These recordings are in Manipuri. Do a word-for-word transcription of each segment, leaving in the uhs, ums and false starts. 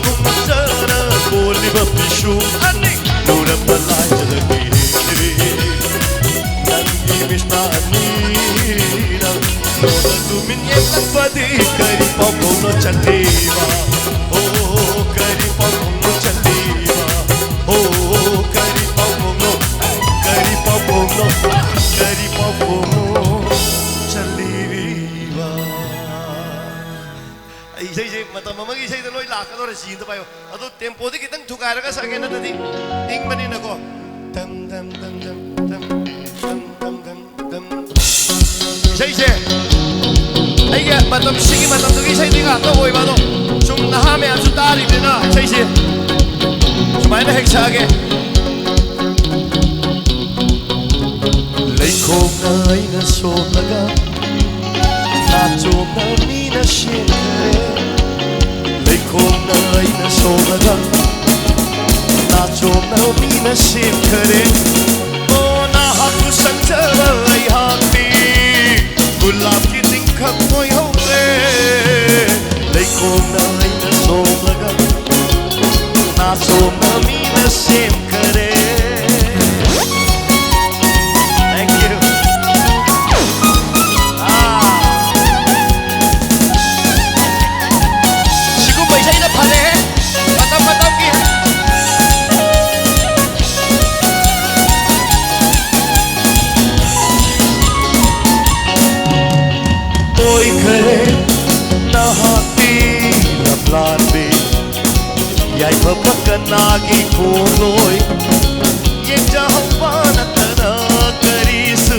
ꯅꯨꯡꯉꯥꯏꯖꯔ ꯀꯣꯜꯂꯤꯕ ꯄꯤꯁꯨꯝ ꯑꯅꯤ ꯂꯨꯔꯕ ꯂꯥꯏꯖꯔꯒꯦ꯫ ꯅꯪꯒꯤ ꯃꯤꯠꯅ ꯑꯅꯤꯔ ꯅꯣꯡꯅ ꯇꯨꯃꯤꯟ ꯌꯦꯡꯂꯛꯄꯗꯤ ꯀꯔꯤ ꯄꯥꯎꯈꯣꯡꯅꯣ ꯆꯠꯂꯤꯕ? ꯑꯣ, ꯀꯔꯤ ꯄꯥꯎꯈꯣꯡꯅꯣ ꯆꯠꯂꯤꯕ? ꯑꯣ, ꯀꯔꯤ ꯄꯥꯎꯈꯣꯡꯅꯣ? ꯀꯔꯤ ꯄꯥꯎꯈꯣꯡꯅꯣ? ꯀꯔꯤ ꯄꯥꯎꯈꯣꯡꯅꯣ ꯆꯠꯂꯤꯕ? ꯑꯩ ꯏꯁꯩꯁꯦ ꯃꯇꯝ ꯑꯃꯒꯤ ꯏꯁꯩꯗ ꯂꯣꯏ ꯂꯥꯛꯀꯗꯧꯔꯦ꯫ ꯁꯤ ꯑꯝꯇ ꯄꯥꯏꯌꯣ꯫ ꯑꯗꯣ ꯇꯦꯝꯄꯣꯗꯤ ꯈꯤꯇꯪ ꯊꯨꯒꯥꯏꯔꯒ ꯁꯛꯀꯦ, ꯅꯠꯇ꯭ꯔꯗꯤ ꯏꯪꯕꯅꯤꯅꯀꯣ꯫ ꯇꯝ, ꯇꯝ, ꯇꯝ, ꯇꯝ, ꯇꯝ, ꯇꯝ, ꯇꯝ, ꯇꯝ, ꯇꯝ꯫ ꯏꯁꯩꯁꯦ ꯑꯩꯒꯤ ꯃꯇꯝꯁꯤꯒꯤ ꯃꯇꯝꯗꯨꯒꯤ ꯏꯁꯩꯗꯤ ꯉꯥꯛꯇ ꯑꯣꯏꯕ, ꯑꯗꯣ ꯁꯨꯝ ꯅꯍꯥ ꯃꯌꯥꯝꯁꯨ ꯇꯥꯔꯤꯕꯅꯤꯅ ꯏꯁꯩꯁꯦ ꯁꯨꯃꯥꯏꯅ ꯍꯦꯛ ꯁꯛꯑꯒꯦ꯫ ꯂꯩꯈꯣꯡꯅ ꯑꯩꯅ ꯁꯣꯝꯂꯒ ꯅꯥꯆꯣꯝꯅ ꯃꯤꯅ ꯁꯦꯝꯈ꯭ꯔꯦ꯫ ꯂꯩꯈꯣꯡꯅ ꯑꯩꯅ ꯁꯣꯝꯂꯒ ꯅꯥꯆꯣꯝꯅ ꯃꯤꯅ ꯁꯦꯝꯈ꯭ꯔꯦ꯫ ꯑꯣ, ꯅꯍꯥꯛꯄꯨ ꯁꯪꯖꯕ ꯑꯩꯍꯥꯛꯇꯤ ꯒꯨꯂꯥꯞꯀꯤ ꯆꯤꯡꯈꯪ ꯑꯣꯏꯍꯧꯔꯦ꯫ ꯂꯩꯈꯣꯝꯅ ꯑꯩꯅ ꯁꯣꯝꯂꯒ ꯅꯥꯆꯣꯝꯅ ꯃꯤꯅ ꯁꯦꯝꯈꯔꯦ꯫ Thank you. ꯑꯥ꯫ ꯁꯤꯒꯨꯝꯕ ꯏꯁꯩꯅ ꯐꯔꯦꯍꯦ꯫ ꯃꯇꯝ ꯃꯇꯝꯒꯤ꯫ ꯑꯣꯏꯈꯔꯦ ꯅꯍꯥꯛꯇꯤ ꯂꯝꯂꯥꯟꯕꯤ, ꯌꯥꯏꯐꯕ ꯀꯅꯥꯒꯤ ꯈꯣꯡꯂꯣꯏ? ꯌꯦꯡꯖꯍꯧꯕ ꯅꯠꯇꯅ ꯀꯔꯤꯁꯨ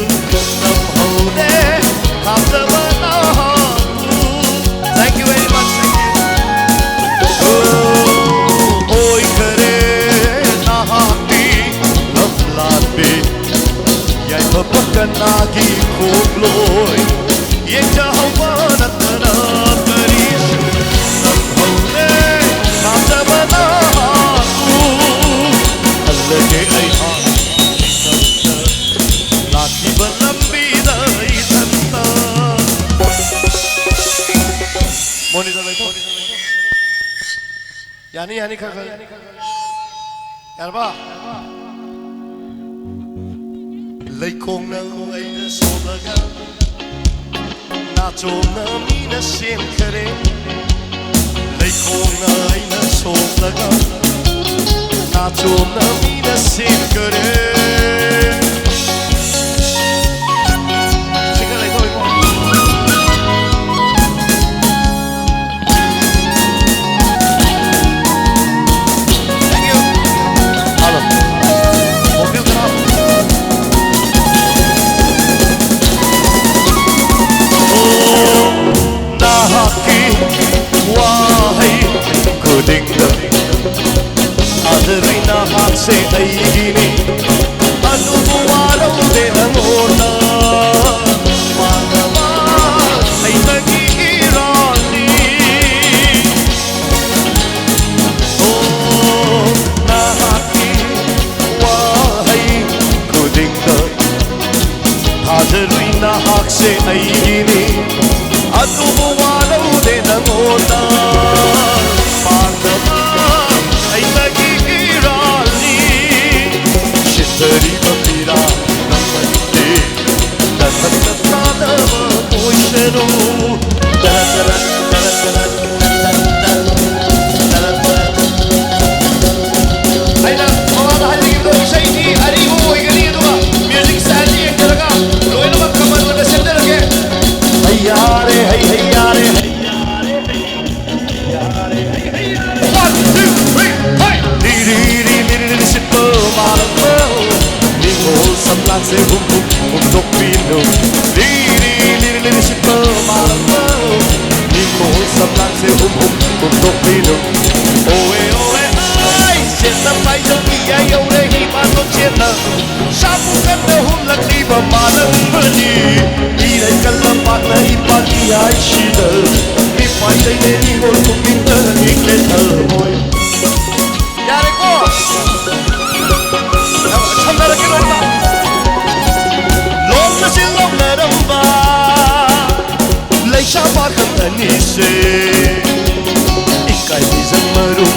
ꯉꯝꯍꯧꯗꯦ꯫ ꯊꯥꯖꯕ ꯅꯍꯥꯛꯄꯨ꯫ Thank you very much, thank you. ꯑꯣ, ꯑꯣꯏꯈꯔꯦ ꯅꯍꯥꯛꯇꯤ ꯂꯝꯂꯥꯟꯕꯤ, ꯌꯥꯏꯐꯕ ꯀꯅꯥꯒꯤ ꯈꯣꯡꯂꯣꯏ? ꯌꯦꯡꯖꯍꯧꯕ ꯅꯠꯇꯅ ꯀꯔꯤꯁꯨ ꯉꯝꯍꯧꯗꯦ꯫ ꯊꯥꯖꯕ ꯅꯍꯥꯛꯄꯨ ꯍꯜꯂꯒꯦ ꯑꯩꯍꯥꯛ꯫ ꯌꯥꯅꯤ, ꯌꯥꯅꯤ, ꯈꯔ ꯈꯔ꯫ ꯌꯥꯔꯕ? ꯂꯩꯈꯣꯡꯅ ꯑꯩꯅ ꯁꯣꯛꯂꯒ, ꯅꯥꯆꯣꯝꯅ ꯃꯤꯅ ꯁꯦꯝꯈꯔꯦ꯫ ꯂꯩꯈꯣꯡꯅ ꯑꯩꯅ ꯁꯣꯛꯂꯒ, ꯅꯥꯆꯣꯝꯅ ꯃꯤꯅ ꯁꯦꯝꯈꯔꯦ꯫ ꯁꯤ ꯈꯔ ꯂꯩꯊꯧ, ꯏꯕꯨꯡꯉꯣ꯫ ꯅꯍꯥꯛꯀꯤ ꯋꯥꯍꯩ ꯈꯨꯗꯤꯡꯗ ꯊꯥꯖꯔꯨꯏ ꯅꯍꯥꯛꯁꯦ ꯑꯩꯒꯤꯅꯤ꯫ ꯑꯗꯨꯕꯨ ꯋꯥꯔꯧꯗꯦ ꯅꯪꯉꯣꯟꯗ ꯃꯥꯟꯅꯕ ꯑꯩꯅꯒꯤ ꯏꯔꯥꯜꯅꯤ꯫ ꯑꯣ, ꯅꯍꯥꯛꯀꯤ ꯋꯥꯍꯩ ꯈꯨꯗꯤꯡꯗ ꯊꯥꯖꯔꯨꯏ ꯅꯍꯥꯛꯁꯦ ꯑꯩꯒꯤꯅꯤ꯫ ꯑꯗꯨꯕꯨ ꯋꯥꯔꯧꯗꯦ ꯅꯪꯉꯣꯟꯗ ꯄꯥꯟꯗꯕ ꯑꯩꯅꯒꯤ ꯏꯔꯥꯜꯅꯤ꯫ ꯁꯤꯊꯔꯤꯕ ꯄꯤꯔꯥ ꯅꯪꯃꯛꯀꯤ ꯅꯊꯟꯇ ꯇꯥꯗꯕ ꯑꯣꯏꯁꯅꯨ꯫ ꯇꯔꯠ ꯇꯔꯠ ꯇꯔꯠ ꯇꯔꯠ꯫ ꯑꯩꯅ ꯃꯃꯥꯡꯗ ꯍꯥꯏꯖꯈꯤꯕꯗꯣ, ꯏꯁꯩꯁꯤ ꯑꯔꯤꯕ ꯑꯣꯏꯒꯅꯤ, ꯑꯗꯨꯒ ꯃ꯭ꯌꯨꯖꯤꯛ ꯁ꯭ꯇꯥꯏꯜꯁꯤ ꯌꯦꯡꯖꯔꯒ ꯂꯣꯏꯅꯃꯛ ꯀꯃꯟ ꯑꯣꯏꯅ ꯁꯦꯝꯖꯔꯒꯦ꯫ ꯍꯩ ꯌꯥꯔꯦ, ꯍꯩ, ꯍꯩ ꯌꯥꯔꯦ, ꯍꯩ ꯌꯥꯔꯦ, ꯍꯩ ꯌꯥꯔꯦ, ꯍꯩ, ꯍꯩ ꯌꯥꯔꯦ꯫ One, two, three, hey! ꯂꯤꯔꯤ ꯂꯤꯔꯤ ꯂꯤꯔꯤ ꯁꯤꯠꯄ ꯃꯥꯂꯪꯕ, ꯅꯤꯡꯈꯣꯜ ꯁꯝꯂꯥꯡꯁꯦ ꯍꯨꯝ ꯍꯨꯝ ꯍꯨꯝꯗꯣꯛꯄꯤꯅꯨ꯫ ꯂꯤꯔꯤ ꯂꯤꯔꯤ ꯂꯤꯔꯤ ꯁꯤꯠꯄ ꯃꯥꯂꯪꯕ, ꯅꯤꯡꯈꯣꯜ ꯁꯝꯂꯥꯡꯁꯦ ꯍꯨꯝ ꯍꯨꯝ ꯍꯨꯝꯗꯣꯛꯄꯤꯅꯨ꯫ ꯑꯣꯋꯦ ꯑꯣꯋꯦ ꯑꯥꯏ, ꯁꯦꯠꯅ ꯄꯥꯏꯖꯧ ꯏꯌꯥ ꯌꯧꯔꯦ ꯏꯃꯥ ꯇꯣꯟꯁꯦꯠꯅ꯫ ꯁꯥꯄꯨ ꯀꯟꯅ ꯍꯨꯝꯂꯛꯂꯤꯕ ꯃꯥꯂꯪꯕꯅꯤ꯫ ꯏꯔꯩ ꯀꯜꯂ ꯄꯥꯛꯅ ꯏꯄꯥꯛꯀꯤ ꯍꯥꯏꯁꯤꯗ꯫ ꯏꯄꯥꯏ ꯂꯩꯅꯦ ꯅꯤꯉꯣꯜ ꯄꯨꯛꯅꯤꯡꯗ ꯏꯪꯂꯦ ꯊꯃꯣꯏ꯫ ꯌꯥꯔꯦꯀꯣ? ꯁꯝꯅꯔꯒꯦ ꯂꯣꯏꯅꯃꯛ꯫ ꯂꯣꯛꯅ ꯆꯤꯜ ꯂꯧꯅꯔꯝꯕ ꯂꯩꯁꯥ ꯄꯥꯈꯪ ꯑꯅꯤꯁꯦ ꯏꯀꯥꯏ ꯃꯤꯖꯪ ꯃꯔꯨꯝ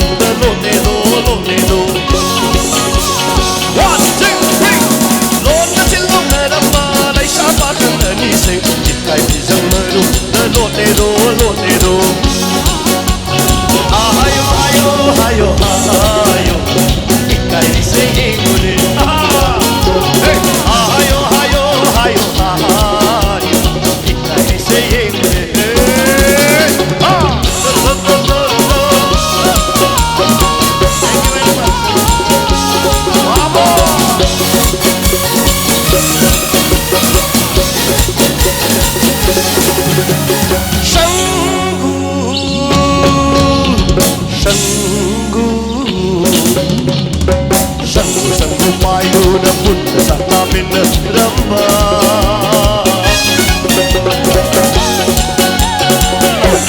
ꯁꯪꯒꯨ ꯁꯪꯒꯨ ꯄꯥꯏꯗꯨꯅ ꯄꯨꯟꯅ ꯆꯥꯛ ꯆꯥꯃꯤꯟꯅꯔꯝꯕ꯫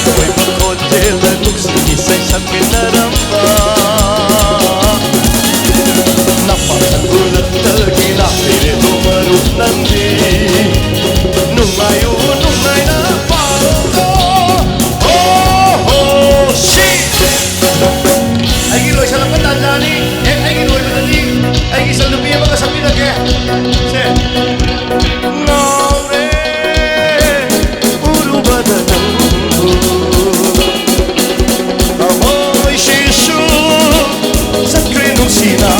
ꯑꯣꯏꯕ ꯈꯣꯟꯖꯦꯜꯗ ꯅꯨꯡꯁꯤ ꯏꯁꯩ ꯁꯛꯃꯤꯟꯅꯔꯝꯕ꯫ ꯅꯄꯥ ꯁꯪꯒꯨ ꯂꯛꯇꯒꯤ ꯂꯥꯛꯂꯤꯔꯦ ꯃꯔꯨꯞ ꯅꯪꯗꯤ꯫ ꯅꯨꯡꯉꯥꯏꯌꯨ ꯅꯨꯡꯉꯥꯏꯅ ꯄꯥꯜꯂꯣꯀꯣ꯫ ꯍꯣ ꯍꯣ ꯁꯤ꯫ ꯑꯩꯒꯤ ꯂꯣꯏꯁꯤꯜꯂꯛꯄ ꯇꯥꯟꯖꯥꯅꯤ꯫ ꯍꯦꯛ ꯑꯩꯒꯤ ꯂꯣꯏꯕꯗꯗꯤ ꯑꯩꯒꯤ ꯏꯆꯟꯅꯨꯄꯤ ꯑꯃꯒ ꯁꯛꯃꯤꯟꯅꯒꯦ꯫ ꯁꯦ꯫ ꯉꯥꯎꯔꯦ ꯎꯔꯨꯕꯗ ꯅꯪꯕꯨ꯫ ꯊꯃꯣꯏꯁꯤꯁꯨ ꯆꯠꯈ꯭ꯔꯦ ꯅꯨꯡꯁꯤꯅ꯫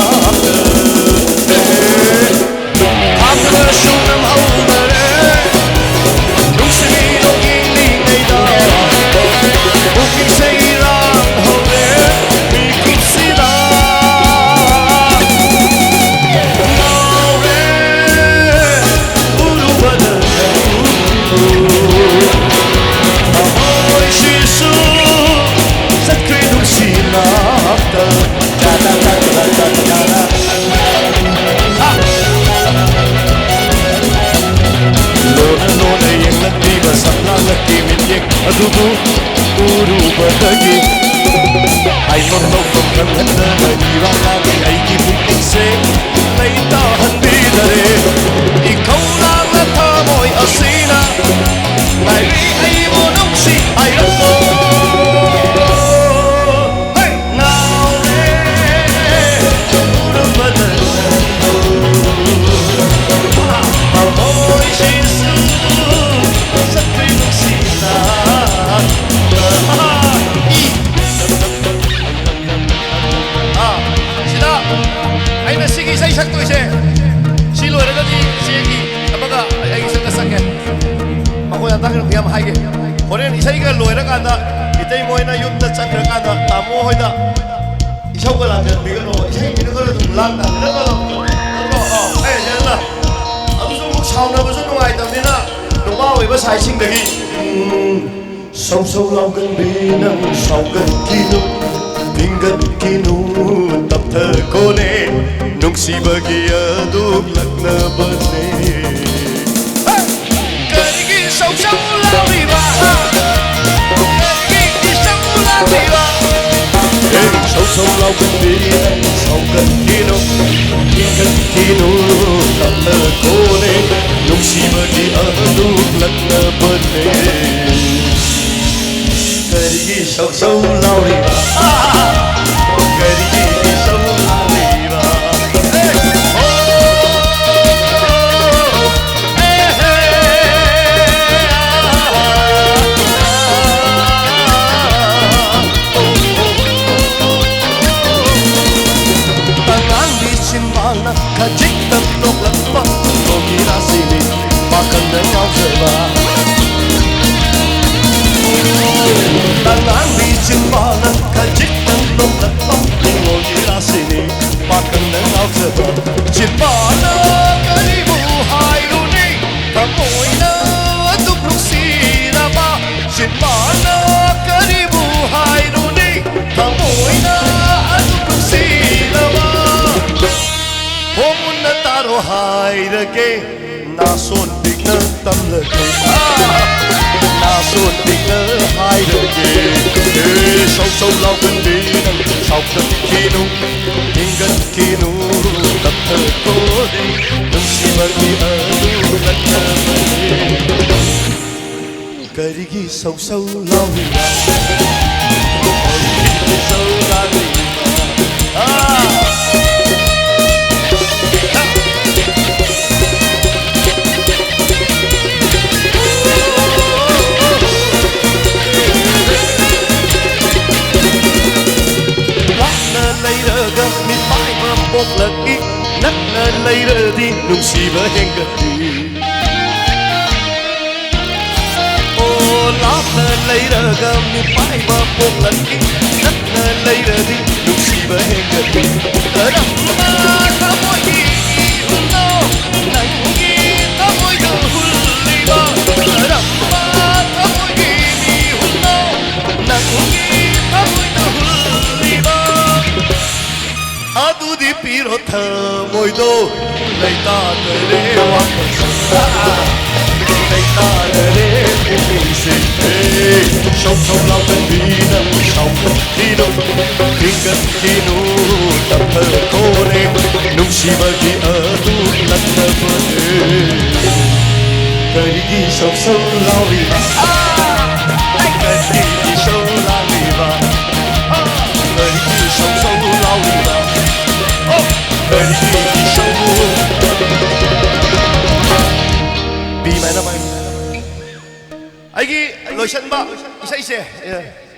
ꯈꯥꯛꯇꯅꯁꯨ ꯅꯝꯍꯧꯗꯔꯦ꯫ ꯅꯨꯡꯁꯤꯕꯤꯗꯣ ꯌꯦꯡꯂꯤꯉꯩꯗ ꯄꯨꯛꯅꯤꯡ ꯁꯩꯔꯥꯡ ꯍꯧꯔꯦ꯫ ꯃꯤꯀꯨꯞꯁꯤꯗ ꯉꯥꯎꯔꯦ ꯎꯔꯨꯕꯗ ꯅꯪꯕꯨ꯫ ꯊꯃꯣꯏꯁꯤꯁꯨ ꯆꯠꯈ꯭ꯔꯦ ꯅꯨꯡꯁꯤꯅ꯫ ꯂꯣꯟꯅ ꯂꯣꯟꯅ ꯌꯦꯡꯂꯛꯂꯤꯕ ꯁꯛꯂꯥꯡꯂꯛꯀꯤ ꯃꯤꯠꯌꯦꯡ ꯑꯗꯨꯕꯨ ꯎꯔꯨꯕꯗꯒꯤ ꯍꯥꯏꯐꯝ ꯇꯧꯐꯝ ꯈꯪꯍꯟꯗꯅ ꯏꯔꯥꯡ ꯂꯥꯡꯂꯤ ꯑꯩꯒꯤ ꯄꯨꯛꯅꯤꯡꯁꯦ ꯂꯩꯇꯥꯍꯟꯕꯤꯗꯔꯦ꯫ ꯏꯈꯧ ꯂꯥꯡꯅ ꯊꯃꯣꯏ ꯑꯁꯤꯅ ꯉꯥꯏꯔꯤ ꯑꯩꯕꯨ ꯅꯨꯡꯁꯤ ꯍꯥꯏꯔꯛꯄ꯫ ꯍꯩ! ꯉꯥꯎꯔꯦ ꯎꯔꯨꯕꯗ ꯅꯪꯕꯨ꯫ ꯊꯃꯣꯏꯁꯤꯁꯨ ꯆꯠꯈ꯭ꯔꯦ ꯅꯨꯡꯁꯤꯅ꯫ ꯏ! ꯑꯥ, ꯁꯤꯗ ꯑꯩꯅ ꯁꯤꯒꯤ ꯏꯁꯩ ꯁꯛꯇꯣꯏꯁꯦ, ꯁꯤ ꯂꯣꯏꯔꯒꯗꯤ ꯏꯆꯦꯒꯤ ꯑꯃꯒ ꯑꯩꯒꯤ ꯁꯛꯅ ꯁꯛꯀꯦ꯫ ꯃꯈꯣꯏ ꯑꯝꯇ ꯀꯩꯅꯣ ꯌꯥꯝ ꯍꯥꯏꯒꯦ꯫ ꯍꯣꯔꯦꯟ ꯏꯁꯩꯒ ꯂꯣꯏꯔꯀꯥꯟꯗ ꯏꯇꯩꯃ ꯍꯣꯏꯅ ꯌꯨꯝꯗ ꯆꯠꯈ꯭ꯔꯀꯥꯟꯗ ꯇꯥꯃꯣ ꯍꯣꯏꯗ ꯏꯁꯧꯒ ꯂꯥꯡꯖꯟꯕꯤꯒꯅꯣ꯫ ꯏꯁꯩꯁꯤꯅ ꯈꯔ ꯑꯗꯨꯝ ꯂꯥꯡ ꯇꯥꯔꯦ꯫ ꯅꯠꯇ꯭ꯔꯣ? ꯅꯠꯇ꯭ꯔꯣ? ꯑꯣ, ꯑꯩ ꯍꯥꯏꯁꯦ ꯑꯗꯨꯅ ꯑꯗꯨꯁꯨ ꯑꯃꯨꯛ ꯁꯥꯎꯅꯕꯁꯨ ꯅꯨꯡꯉꯥꯏꯇꯕꯅꯤꯅ ꯅꯨꯄꯥ ꯑꯣꯏꯕ ꯁꯥꯏꯠꯁꯤꯡꯗꯒꯤ, ꯎꯝ, ꯁꯧ ꯁꯧ ꯂꯥꯎꯒꯟꯕꯤ ꯅꯪ ꯁꯥꯎꯒꯟꯈꯤꯅꯨ, ꯅꯨꯄꯤ ꯂꯛꯅꯕꯅꯦ꯫ ꯀꯔꯤꯒꯤ ꯁꯧ ꯁꯧ ꯂꯥꯎꯔꯤꯕ? ꯀꯔꯤꯒꯤ ꯁꯧ ꯂꯥꯎꯔꯤꯕ? ꯍꯦ, ꯁꯧ ꯁꯧ ꯂꯥꯎꯒꯟꯕꯤ ꯅꯪ ꯁꯥꯎꯒꯟꯈꯤꯅꯨ, ꯏꯪꯒꯟꯈꯤꯅꯨ, ꯇꯞꯅ ꯀꯣꯅꯦ, ꯅꯨꯡꯁꯤꯕꯒꯤ ꯑꯗꯨ ꯂꯛꯅꯕꯅꯦ꯫ ꯀꯔꯤꯒꯤ ꯁꯧ ꯁꯧ ꯂꯥꯎꯔꯤꯕ? ꯀꯔꯤꯒꯤ ꯁꯧ ꯂꯥꯎꯔꯤꯕ? ꯍꯦ! ꯑꯣ! ꯑꯉꯥꯡꯕꯤ ꯆꯤꯟꯕꯥꯜꯅ ꯈꯖꯤꯛꯇꯪ ꯅꯣꯛꯂꯛꯄ ꯅꯣꯡꯒꯤ ꯔꯥꯁꯤꯅꯤ ꯄꯥꯈꯪꯅ ꯉꯥꯎꯖꯕ꯫ ꯑꯉꯥꯡꯕꯤ ꯆꯤꯟꯕꯥꯜꯅ ꯈꯖꯤꯛꯇꯪ ꯅꯣꯛꯂꯛꯄ ꯅꯣꯡꯒꯤ ꯔꯥꯁꯤꯅꯤ ꯄꯥꯈꯪꯅ ꯉꯥꯎꯖꯕ꯫ ꯆꯤꯟꯕꯥꯜꯅ ꯀꯔꯤꯕꯨ ꯍꯥꯏꯔꯨꯅꯤ? ꯊꯃꯣꯏꯅ ꯑꯗꯨꯛ ꯅꯨꯡꯁꯤꯔꯕ ꯆꯤꯟꯕꯥꯜꯅ ꯀꯔꯤꯕꯨ ꯍꯥꯏꯔꯨꯅꯤ? ꯊꯃꯣꯏꯅ ꯑꯗꯨꯛ ꯅꯨꯡꯁꯤꯔꯕ꯫ ꯍꯣ ꯃꯨꯟꯅ ꯇꯥꯔꯣ ꯍꯥꯏꯔꯒꯦ, ꯅꯥꯁꯣꯟ ꯄꯤꯛꯅ ꯇꯝꯂꯒꯦ꯫ ꯑꯥ! ꯅꯥꯁꯣꯟ ꯄꯤꯛꯅ ꯍꯥꯏꯔꯒꯦ꯫ ꯑꯦ, ꯁꯧ ꯁꯧ ꯂꯥꯎꯒꯟꯕꯤ ꯅꯪ ꯁꯥꯎꯒꯟꯈꯤꯅꯨ, ꯊꯤꯡꯒꯟꯈꯤꯅꯨ, ꯇꯞꯊꯈꯣꯅꯦ, ꯅꯨꯡꯁꯤꯕꯒꯤ ꯑꯗꯨ ꯅꯠꯇꯕꯅꯦ꯫ ꯀꯔꯤꯒꯤ ꯁꯧ ꯁꯧ ꯂꯥꯎꯔꯤꯕ? ꯀꯔꯤꯒꯤ ꯁꯧ ꯂꯥꯎꯔꯤꯕ? ꯑꯥ! ꯂꯥꯞꯅ ꯂꯩꯔꯒ ꯃꯤꯄꯥꯏꯕ ꯄꯣꯛꯂꯛꯏ, ꯅꯛꯅ ꯂꯩꯔꯗꯤ ꯅꯨꯡꯁꯤꯕ ꯍꯦꯟꯒꯠꯂꯤ꯫ ꯑꯣ, ꯂꯥꯞꯅ ꯂꯩꯔꯒ ꯃꯤꯄꯥꯏꯕ ꯄꯣꯛꯂꯛꯏ, ꯅꯛꯅ ꯂꯩꯔꯗꯤ ꯅꯨꯡꯁꯤꯕ ꯍꯦꯟꯒꯠꯂꯤ꯫ ꯀꯔꯝꯕ ꯊꯃꯣꯏꯒꯤ ꯏꯍꯨꯜꯅꯣ ꯅꯪꯒꯤ ꯊꯃꯣꯏꯗ ꯍꯨꯜꯂꯤꯕ? ꯀꯔꯝꯕ ꯊꯃꯣꯏꯒꯤ ꯃꯤꯍꯨꯜꯅꯣ ꯅꯪꯒꯤ ꯊꯃꯣꯏꯗ ꯍꯨꯜꯂꯤꯕ? ꯑꯗꯨꯗꯤ ꯄꯤꯔꯣ ꯊꯃꯣꯏꯗꯣ, ꯂꯩꯇꯥꯗꯔꯦ ꯋꯥꯈꯜꯁꯦ, ꯂꯩꯇꯥꯗꯔꯦ ꯄꯨꯛꯅꯤꯡꯁꯦ꯫ ꯁꯧ ꯁꯧ ꯂꯥꯎꯒꯟꯕꯤ ꯅꯪ ꯁꯥꯎꯒꯟꯕꯤꯅꯣ, ꯊꯤꯡꯒꯟꯈꯤꯅꯨ ꯇꯞꯊꯈꯣꯅꯦ, ꯅꯨꯡꯁꯤꯕꯒꯤ ꯑꯗꯨ ꯅꯠꯇꯕꯅꯦ꯫ ꯀꯔꯤꯒꯤ ꯁꯧ ꯁꯧ ꯂꯥꯎꯔꯤꯕ? ꯀꯔꯤꯒꯤ ꯁꯧ ꯂꯥꯎꯔꯤꯕ? ꯀꯔꯤꯒꯤ ꯁꯧ ꯁꯧ ꯂꯥꯎꯔꯤꯕ? ꯀꯔꯤꯒꯤ ꯁꯧ? ꯕꯤ minor ꯄꯥꯏ꯫ ꯑꯩꯒꯤ ꯂꯣꯏꯁꯟꯕ ꯏꯁꯩꯁꯦ,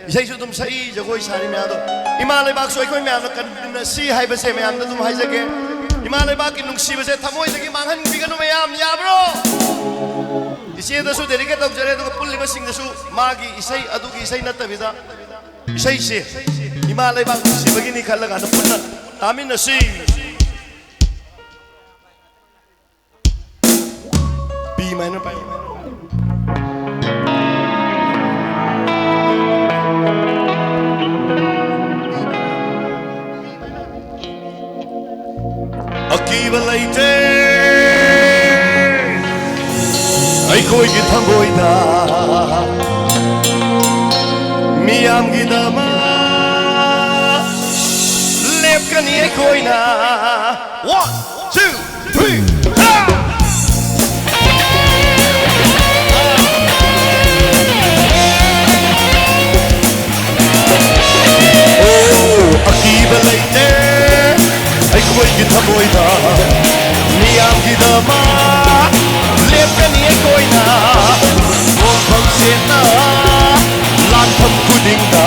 ꯏꯁꯩꯁꯨ ꯑꯗꯨꯝ ꯁꯛꯏ, ꯖꯒꯣꯏ ꯁꯥꯔꯤ ꯃꯌꯥꯝꯗꯣ, ꯏꯃꯥ ꯂꯩꯕꯥꯛꯁꯨ ꯑꯩꯈꯣꯏ ꯃꯌꯥꯝꯅ ꯀꯟꯕꯤꯟꯅꯁꯤ ꯍꯥꯏꯕꯁꯦ ꯃꯌꯥꯝꯗ ꯑꯗꯨꯝ ꯍꯥꯏꯖꯒꯦ꯫ ꯏꯃꯥ ꯂꯩꯕꯥꯛꯀꯤ ꯅꯨꯡꯁꯤꯕꯁꯦ ꯊꯃꯣꯏꯗꯒꯤ ꯃꯥꯡꯍꯟꯕꯤꯒꯅꯨ ꯃꯌꯥꯝ, ꯌꯥꯕ꯭ꯔꯣ? ꯏꯆꯦꯗꯁꯨ dedicate ꯇꯧꯖꯔꯦ, ꯑꯗꯨꯒ ꯄꯨꯜꯂꯤꯕꯁꯤꯡꯗꯁꯨ ꯃꯥꯒꯤ ꯏꯁꯩ ꯑꯗꯨꯒꯤ ꯏꯁꯩ ꯅꯠꯇꯕꯤꯗ ꯏꯁꯩꯁꯦ ꯏꯃꯥ ꯂꯩꯕꯥꯛ ꯅꯨꯡꯁꯤꯕꯒꯤꯅꯤ ꯈꯜꯂꯀꯥꯟꯗ ꯄꯨꯟꯅ ꯇꯥꯃꯤꯟꯅꯁꯤ꯫ ꯕꯤ minor ꯄꯥꯏ꯫ ꯑꯀꯤꯕ ꯂꯩꯇꯦ ꯑꯩꯈꯣꯏꯒꯤ ꯊꯃꯣꯏꯗ, ꯃꯤꯌꯥꯝꯒꯤꯗꯃꯛ ꯂꯦꯞꯀꯅꯤ ꯑꯩꯈꯣꯏꯅ꯫ One, two, three, ha! ꯑꯣ, ꯑꯀꯤꯕ ꯂꯩꯇꯦ ꯑꯩꯈꯣꯏꯒꯤ ꯊꯃꯣꯏꯗ, ꯃꯤꯌꯥꯝꯒꯤꯗꯃꯛ ꯂꯦꯞꯀꯅꯤ ꯑꯩꯈꯣꯏꯅ꯫ ꯈꯣꯡꯐꯝ ꯁꯦꯠꯅ ꯂꯥꯟꯐꯝ ꯈꯨꯗꯤꯡꯗ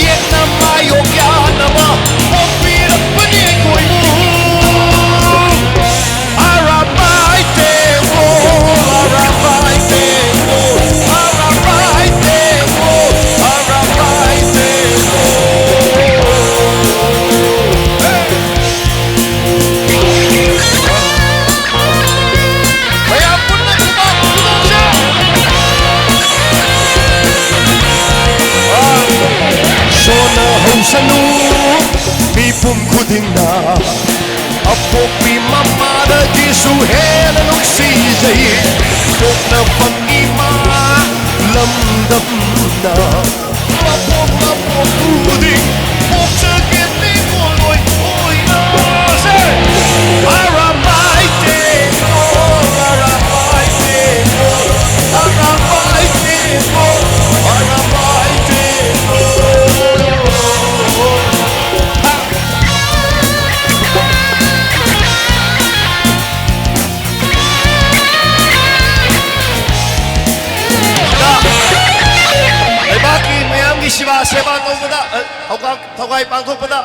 ꯌꯦꯠꯅ ꯃꯥꯌꯣꯛ ꯌꯥꯅꯕ ꯄꯣꯛꯄꯤꯔꯛꯄꯅꯤ ꯑꯩꯈꯣꯏꯕꯨ꯫ Arabaite wo, arabaite wo, arabaite wo, arabaite wo. Hey! ꯃꯌꯥꯝ ꯄꯨꯟꯅ ꯈꯨꯗꯣꯡ ꯈꯨꯗꯣꯡꯁꯦ꯫ ꯁꯣꯟꯅ ꯍꯧꯁꯅꯨ, ꯃꯤꯐꯝ ꯈꯨꯗꯤꯡꯅ ꯑꯄꯣꯛꯄꯤ ꯃꯃꯥꯗꯒꯤꯁꯨ ꯍꯦꯟꯅ ꯅꯨꯡꯁꯤꯖꯩ꯫ ꯄꯣꯛꯅꯐꯝ ꯏꯃꯥ ꯂꯝꯗꯝꯅ ꯃꯄꯣꯛ ꯃꯄꯣꯛ ꯈꯨꯗꯤꯡ ꯄꯣꯛꯆꯒꯦ ꯅꯤꯡꯉꯣꯜ ꯑꯣꯏꯅ꯫ ꯁꯦ! ꯑꯔꯥꯕꯥꯏ ꯇꯦꯡꯀꯣ, ꯑꯔꯥꯕꯥꯏ ꯇꯦꯡꯀꯣ, ꯑꯔꯥꯕꯥꯏ ꯇꯦꯡꯀꯣ, ꯑꯔꯥꯕꯥꯏ ꯇꯦꯡꯀꯣ꯫ ꯂꯩꯕꯥꯛꯀꯤ ꯃꯤꯌꯥꯝꯒꯤ ꯁꯦꯕꯥ, ꯁꯦꯕꯥ ꯇꯧꯕꯗ, ꯑ, ꯊꯧꯒꯥ-, ꯊꯧꯒꯥꯏ ꯄꯥꯡꯊꯣꯛꯄꯗ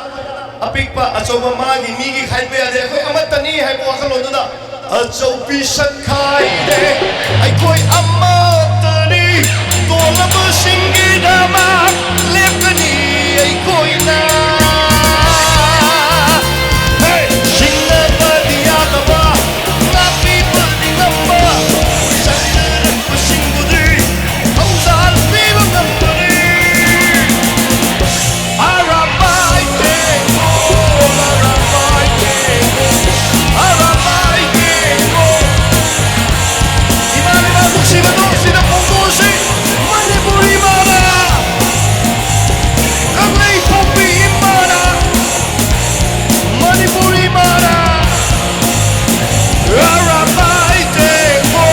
ꯑꯄꯤꯛꯄ ꯑꯆꯧꯕ ꯃꯥꯒꯤ ꯃꯤꯒꯤ ꯈꯥꯏꯕ ꯌꯥꯗꯦ꯫ ꯑꯩꯈꯣꯏ ꯑꯃꯠꯇꯅꯤ ꯍꯥꯏꯕ ꯋꯥꯈꯜꯂꯣꯟꯗꯨꯗ ꯑꯆꯧꯕꯤ ꯁꯛꯈꯥꯏꯗꯦ꯫ ꯑꯩꯈꯣꯏ ꯑꯃꯠꯇꯅꯤ꯫ ꯇꯣꯜꯂꯕꯁꯤꯡꯒꯤꯗꯃꯛ ꯂꯦꯞꯀꯅꯤ ꯑꯩꯈꯣꯏꯅ꯫ ꯍꯦ! ꯁꯤꯡꯅꯕꯗꯤ ꯌꯥꯗꯕ, ꯉꯥꯛꯄꯤꯕꯗꯤ ꯉꯝꯕ, ꯆꯪꯅꯔꯛꯄꯁꯤꯡꯕꯨꯗꯤ ꯊꯧꯖꯥꯜ ꯄꯤꯕ ꯉꯝꯕꯅꯤ꯫ ꯑꯔꯥꯕꯥꯏ ꯇꯦꯡꯀꯣ, ꯑꯔꯥꯕꯥꯏ ꯇꯦꯡꯀꯣ, ꯑꯔꯥꯕꯥꯏ ꯇꯦꯡꯀꯣ꯫ ꯏꯃꯥ ꯂꯩꯕꯥꯛ ꯅꯨꯡꯁꯤꯕꯗꯣ ꯁꯤꯗ ꯐꯣꯡꯗꯣꯛꯁꯤ꯫ ꯃꯅꯤꯄꯨꯔ ꯏꯃꯥꯅ, ꯀꯪꯂꯩꯄꯣꯛꯄꯤ ꯏꯃꯥꯅ, ꯃꯅꯤꯄꯨꯔ ꯏꯃꯥꯅ, ꯑꯔꯥꯕꯥꯏ ꯇꯦꯡꯀꯣ,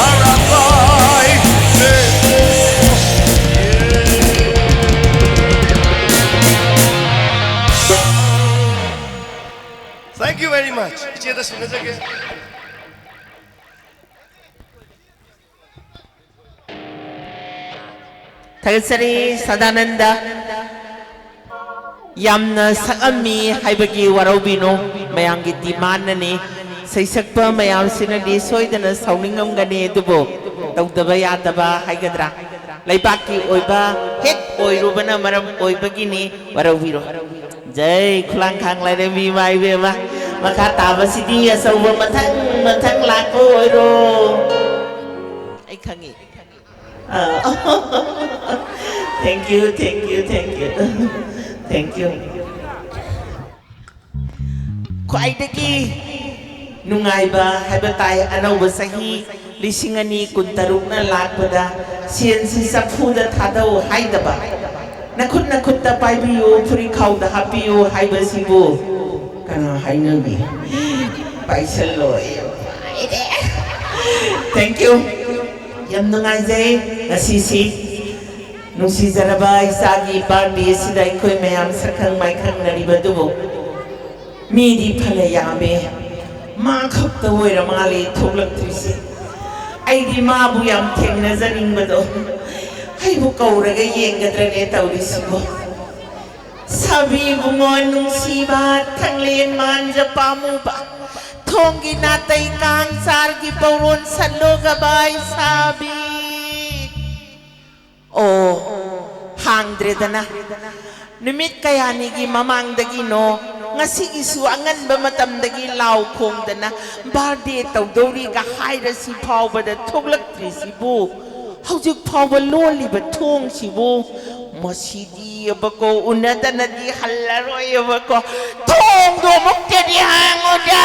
ꯑꯔꯥꯕꯥꯏ ꯇꯦꯡꯀꯣ꯫ Thank you very much. ꯏꯆꯦꯗ ꯁꯤꯟꯅꯖꯒꯦ꯫ ꯊꯥꯒꯠꯆꯔꯤ ꯁꯗꯥꯅꯟꯗ꯫ ꯌꯥꯝꯅ ꯁꯛꯑꯝꯃꯤ ꯍꯥꯏꯕꯒꯤ ꯋꯥꯔꯧꯕꯤꯅꯨ, ꯃꯌꯥꯝꯒꯤ demandꯅꯅꯤ꯫ ꯁꯩꯁꯛꯄ ꯃꯌꯥꯝꯁꯤꯅꯗꯤ ꯁꯣꯏꯗꯅ ꯁꯥꯎꯅꯤꯡꯉꯝꯒꯅꯤ, ꯑꯗꯨꯕꯨ ꯇꯧꯗꯕ ꯌꯥꯗꯕ ꯍꯥꯏꯒꯗ꯭ꯔꯥ, ꯂꯩꯕꯥꯛꯀꯤ ꯑꯣꯏꯕ ꯍꯦꯛ ꯑꯣꯏꯔꯨꯕꯅ ꯃꯔꯝ ꯑꯣꯏꯕꯒꯤꯅꯤ, ꯋꯥꯔꯧꯕꯤꯔꯣꯏ꯫ ꯖꯩ ꯈꯨꯂꯥꯡꯈꯥꯡ ꯂꯥꯏꯔꯦꯝꯕꯤ ꯏꯃꯥ ꯏꯕꯦꯝꯃ꯫ ꯃꯈꯥ ꯇꯥꯕꯁꯤꯗꯤ ꯑꯆꯧꯕ ꯃꯊꯪ ꯃꯊꯪ ꯂꯥꯛꯄ ꯑꯣꯏꯔꯣ꯫ ꯑꯩ ꯈꯪꯉꯤ꯫ ꯑꯥ꯫ Thank you, thank you, thank you꯫ Thank you꯫ ꯈ꯭ꯋꯥꯏꯗꯒꯤ ꯅꯨꯡꯉꯥꯏꯕ ꯍꯥꯏꯕ ꯇꯥꯏ, ꯑꯅꯧꯕ ꯆꯍꯤ ꯂꯤꯁꯤꯡ ꯑꯅꯤ ꯀꯨꯟꯇꯔꯨꯛꯅ ꯂꯥꯛꯄꯗ ꯁꯦꯟꯁꯤ ꯆꯐꯨꯗ ꯊꯥꯗꯧ ꯍꯥꯏꯗꯕ, ꯅꯈꯨꯠ ꯅꯈꯨꯠꯇ ꯄꯥꯏꯕꯤꯌꯨ, ꯐꯨꯔꯤꯈꯥꯎꯗ ꯍꯥꯞꯄꯤꯌꯨ ꯍꯥꯏꯕꯁꯤꯕꯨ ꯀꯅꯥ ꯍꯥꯏꯅꯕꯤ? ꯄꯥꯏꯁꯜꯂꯣ꯫ Thank you꯫ ꯌꯥꯝ ꯅꯨꯡꯉꯥꯏꯖꯩ ꯉꯁꯤꯁꯤ꯫ ꯅꯨꯡꯁꯤꯖꯔꯕ ꯏꯆꯥꯒꯤ birthday ꯑꯁꯤꯗ ꯑꯩꯈꯣꯏ ꯃꯌꯥꯝ ꯁꯛꯈꯪ ꯃꯥꯏꯈꯪꯅꯔꯤꯕꯗꯨꯕꯨ ꯃꯤꯗꯤ ꯐꯅ ꯌꯥꯝꯃꯦ, ꯃꯥ ꯈꯛꯇ ꯑꯣꯏꯔ ꯃꯥꯜꯂꯦ ꯊꯣꯛꯂꯛꯇ꯭ꯔꯤꯁꯦ꯫ ꯑꯩꯗꯤ ꯃꯥꯕꯨ ꯌꯥꯝ ꯊꯦꯡꯅꯖꯅꯤꯡꯕꯗꯣ, ꯑꯩꯕꯨ ꯀꯧꯔꯒ ꯌꯦꯡꯒꯗ꯭ꯔꯅꯦ ꯇꯧꯔꯤꯁꯤꯕꯣ꯫ ꯁꯥꯕꯤ ꯏꯕꯨꯡꯉꯣ ꯅꯨꯡꯁꯤꯕ, ꯊꯪꯂꯦꯟ ꯃꯥꯟꯖ ꯄꯥꯝꯃꯨꯕ, ꯊꯣꯡꯒꯤ ꯅꯥꯇꯩ ꯀꯥꯡ ꯆꯥꯔꯒꯤ ꯄꯧꯔꯣꯟ ꯁꯠꯂꯣꯒꯕꯥꯏ ꯁꯥꯕꯤ꯫ ꯑꯣ, ꯍꯥꯡꯗ꯭ꯔꯦꯗꯅ꯫ ꯅꯨꯃꯤꯠ ꯀꯌꯥꯅꯤꯒꯤ ꯃꯃꯥꯡꯗꯒꯤꯅꯣ ꯉꯁꯤꯒꯤꯁꯨ ꯑꯉꯟꯕ ꯃꯇꯝꯗꯒꯤ ꯂꯥꯎ ꯈꯣꯡꯗꯅ birthday ꯇꯧꯗꯧꯔꯤꯒ ꯍꯥꯏꯔꯁꯤ ꯐꯥꯎꯕꯗ ꯊꯣꯛꯂꯛꯇ꯭ꯔꯤꯁꯤꯕꯨ, ꯍꯧꯖꯤꯛ ꯐꯥꯎꯕ ꯂꯣꯜꯂꯤꯕ ꯊꯣꯡꯁꯤꯕꯨ? ꯃꯁꯤꯗꯤꯕꯀꯣ ꯎꯅꯗꯅꯗꯤ ꯍꯜꯂꯔꯣꯏꯕꯀꯣ꯫ ꯊꯣꯡꯗꯣ ꯑꯃꯨꯛꯇꯗꯤ ꯍꯥꯡꯉꯨꯗ꯫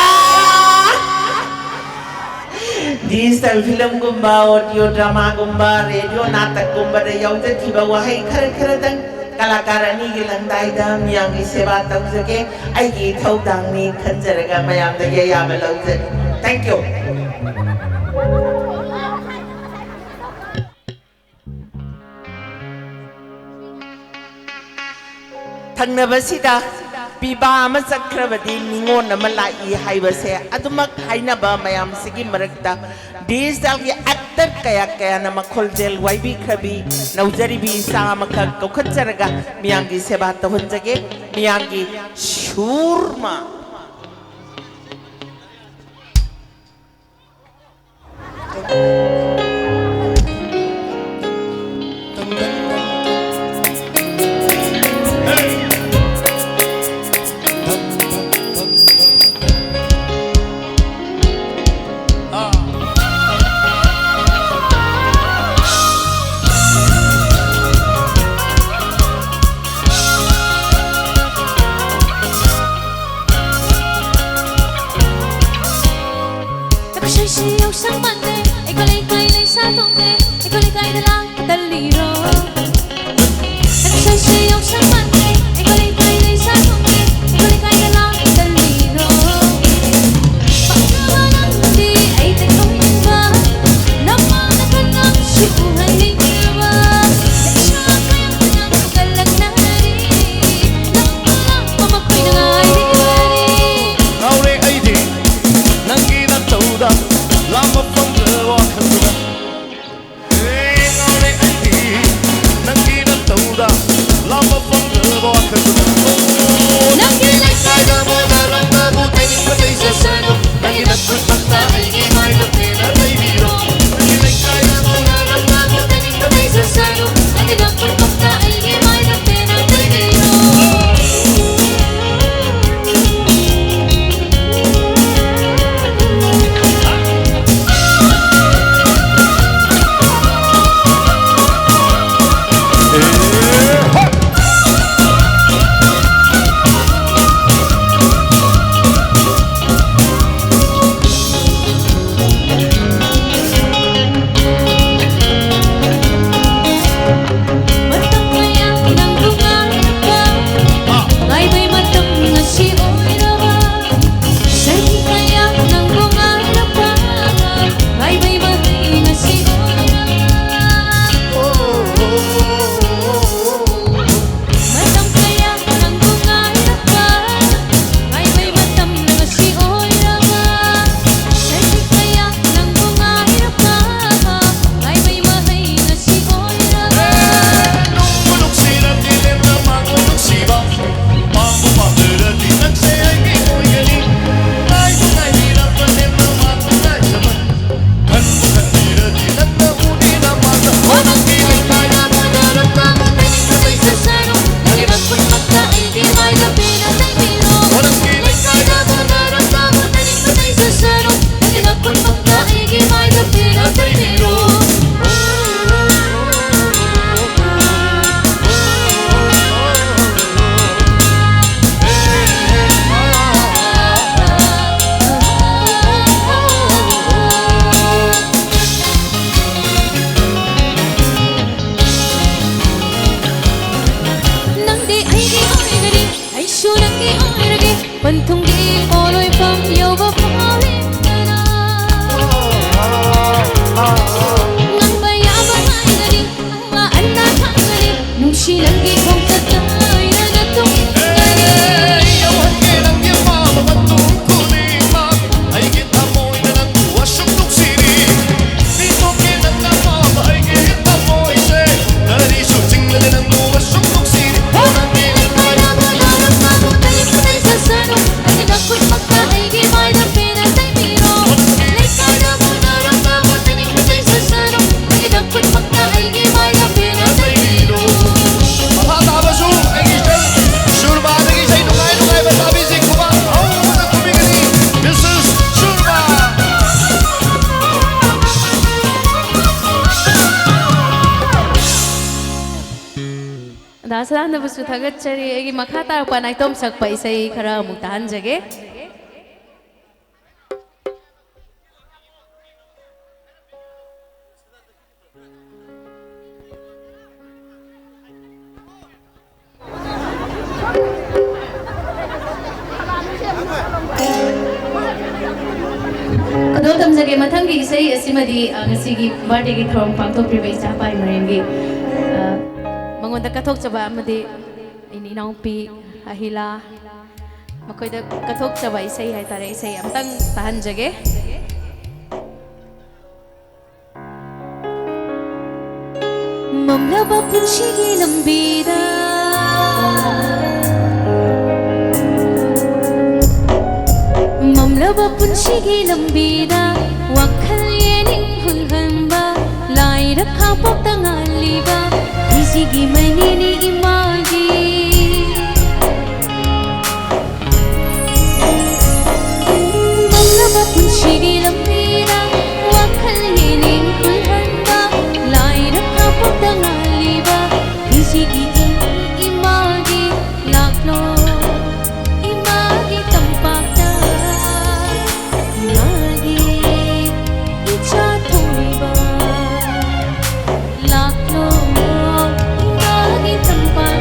Digital filmꯒꯨꯝꯕ, audio dramaꯒꯨꯝꯕ, radio ꯅꯥꯇꯛꯀꯨꯝꯕꯗ ꯌꯥꯎꯖꯈꯤꯕ ꯋꯥꯍꯩ ꯈꯔ ꯈꯔꯗꯪ ꯀꯂꯥꯀꯥꯔ ꯑꯅꯤꯒꯤ ꯂꯪꯗꯥꯏꯗ ꯃꯤꯌꯥꯝꯒꯤ ꯁꯦꯕꯥ ꯇꯧꯖꯒꯦ꯫ ꯑꯩꯒꯤ ꯏꯊꯧꯗꯥꯡꯅꯤ ꯈꯟꯖꯔꯒ ꯃꯌꯥꯝꯗꯒꯤ ꯑꯌꯥꯕ ꯂꯧꯖꯒꯦ꯫ Thank you꯫ ꯊꯪꯅꯕꯁꯤꯗ ꯄꯤꯕꯥ ꯑꯃ ꯆꯠꯈ꯭ꯔꯕꯗꯤ ꯅꯤꯉꯣꯜ ꯑꯃ ꯂꯥꯛꯏ ꯍꯥꯏꯕꯁꯦ ꯑꯗꯨꯃꯛ ꯍꯥꯏꯅꯕ ꯃꯌꯥꯝꯁꯤꯒꯤ ꯃꯔꯛꯇ digitalꯒꯤ actor ꯀꯌꯥ ꯀꯌꯥꯅ ꯃꯈꯣꯜꯖꯦꯜ ꯋꯥꯏꯕꯤꯈ꯭ꯔꯕꯤ ꯅꯧꯖꯔꯤꯕꯤ ꯏꯆꯥ ꯑꯃꯈꯛ ꯀꯧꯈꯠꯆꯔꯒ ꯃꯤꯌꯥꯝꯒꯤ ꯁꯦꯕꯥ ꯇꯧꯍꯟꯖꯒꯦ꯫ ꯃꯤꯌꯥꯝꯒꯤ ꯁꯨꯔꯃ꯫ ꯌꯥꯎꯁꯪ ꯃꯥꯟꯗꯦ, ꯑꯩꯈꯣꯏ ꯂꯩꯀꯥꯏ ꯂꯩꯁꯥ ꯊꯣꯡꯗꯦ, ꯑꯩꯈꯣꯏ ꯂꯩꯀꯥꯏꯗ ꯂꯥꯛꯄ ꯇꯜꯂꯤꯔꯣ? ꯅꯪ ꯁꯣꯏꯁꯦ ꯌꯥꯎꯁꯪ ꯃꯥꯟꯗꯦ, ꯑꯩꯈꯣꯏ ꯂꯩꯀꯥꯏ ꯂꯩꯁꯥ ꯊꯣꯡꯗꯦ, ꯑꯩꯈꯣꯏ ꯂꯩꯀꯥꯏꯗ ꯂꯥꯛꯄ ꯇꯜꯂꯤꯔꯣ? ꯄꯥꯝꯖꯕ ꯅꯪꯗꯤ ꯑꯩꯗ ꯀꯧꯅꯤꯡꯕ, ꯅꯃꯥꯅ ꯀꯅꯥꯁꯨ ꯎꯍꯟꯅꯤꯡꯗ꯭ꯔꯕ, ꯂꯩꯁꯥ ꯀꯌꯥꯅ ꯅꯪ ꯀꯜꯂꯛꯅꯔꯤ, ꯅꯪ ꯂꯥꯛꯄ ꯃꯈꯣꯏꯅ ꯉꯥꯏꯔꯤꯕꯅꯤ꯫ ꯉꯥꯎꯔꯦ ꯑꯩꯗꯤ ꯅꯪꯒꯤ ꯅꯇꯧꯗ, ꯂꯥꯝꯕ ꯐꯪꯗ꯭ꯔꯦ꯫ ꯇꯥꯅꯕꯁꯨ ꯊꯥꯒꯠꯆꯔꯤ꯫ ꯑꯩꯒꯤ ꯃꯈꯥ ꯇꯥꯔꯛꯄ ꯅꯥꯏꯇꯣꯝ ꯁꯛꯄ ꯏꯁꯩ ꯈꯔ ꯑꯃꯨꯛ ꯇꯥꯍꯟꯖꯒꯦ꯫ ꯑꯗꯣ ꯇꯝꯖꯒꯦ, ꯃꯊꯪꯒꯤ ꯏꯁꯩ ꯑꯁꯤꯃꯗꯤ, ꯑ, ꯉꯁꯤꯒꯤ birthdayꯒꯤ ꯊꯧꯔꯝ ꯄꯥꯡꯊꯣꯛꯄꯤꯕ ꯏꯆꯥ ꯄꯥꯏ ꯃꯔꯦꯝꯒꯤ, ꯑ, ꯃꯉꯣꯟꯗ ꯀꯠꯊꯣꯛꯆꯕ ꯑꯃꯗꯤ ꯑꯩꯅ ꯏꯅꯥꯎꯄꯤ ꯑꯍꯤꯂꯥ, ꯃꯈꯣꯏꯗ ꯀꯠꯊꯣꯛꯆꯕ ꯏꯁꯩ ꯍꯥꯏꯇꯥꯔꯦ, ꯏꯁꯩ ꯑꯝꯇꯪ ꯇꯥꯍꯟꯖꯒꯦ꯫ ꯃꯝꯂꯕ ꯄꯨꯟꯁꯤꯒꯤ ꯂꯝꯕꯤꯗ, ꯃꯝꯂꯕ ꯄꯨꯟꯁꯤꯒꯤ ꯂꯝꯕꯤꯗ, ꯋꯥꯈꯜ ꯌꯦꯅꯤꯡ ꯍꯨꯜꯍꯟꯕ, ꯂꯥꯏꯔ ꯈꯥꯄꯣꯛꯇ ꯉꯥꯜꯂꯤꯕ, ꯐꯤꯖꯤꯒꯤ ꯃꯩꯅꯤꯅꯤ ꯏꯃꯥꯒꯤ꯫ ꯃꯝꯂꯕ ꯄꯨꯟꯁꯤꯒꯤ ꯂꯝꯕꯤꯗ, ꯋꯥꯈꯜ ꯌꯦꯅꯤꯡ ꯍꯨꯜꯍꯟꯕ, ꯂꯥꯏꯔ ꯈꯥꯄꯣꯛꯇ ꯉꯥꯜꯂꯤꯕ, ꯐꯤꯖꯤꯒꯤ ꯏꯃꯥꯒꯤ ꯂꯥꯛꯂꯣ, ꯏꯃꯥꯒꯤ ꯇꯝꯄꯥꯛꯇ, ꯏꯃꯥꯒꯤ ꯏꯆꯥ ꯊꯣꯏꯕ꯫ ꯂꯥꯛꯂꯣ, ꯏꯃꯥꯒꯤ ꯇꯝꯄꯥꯛ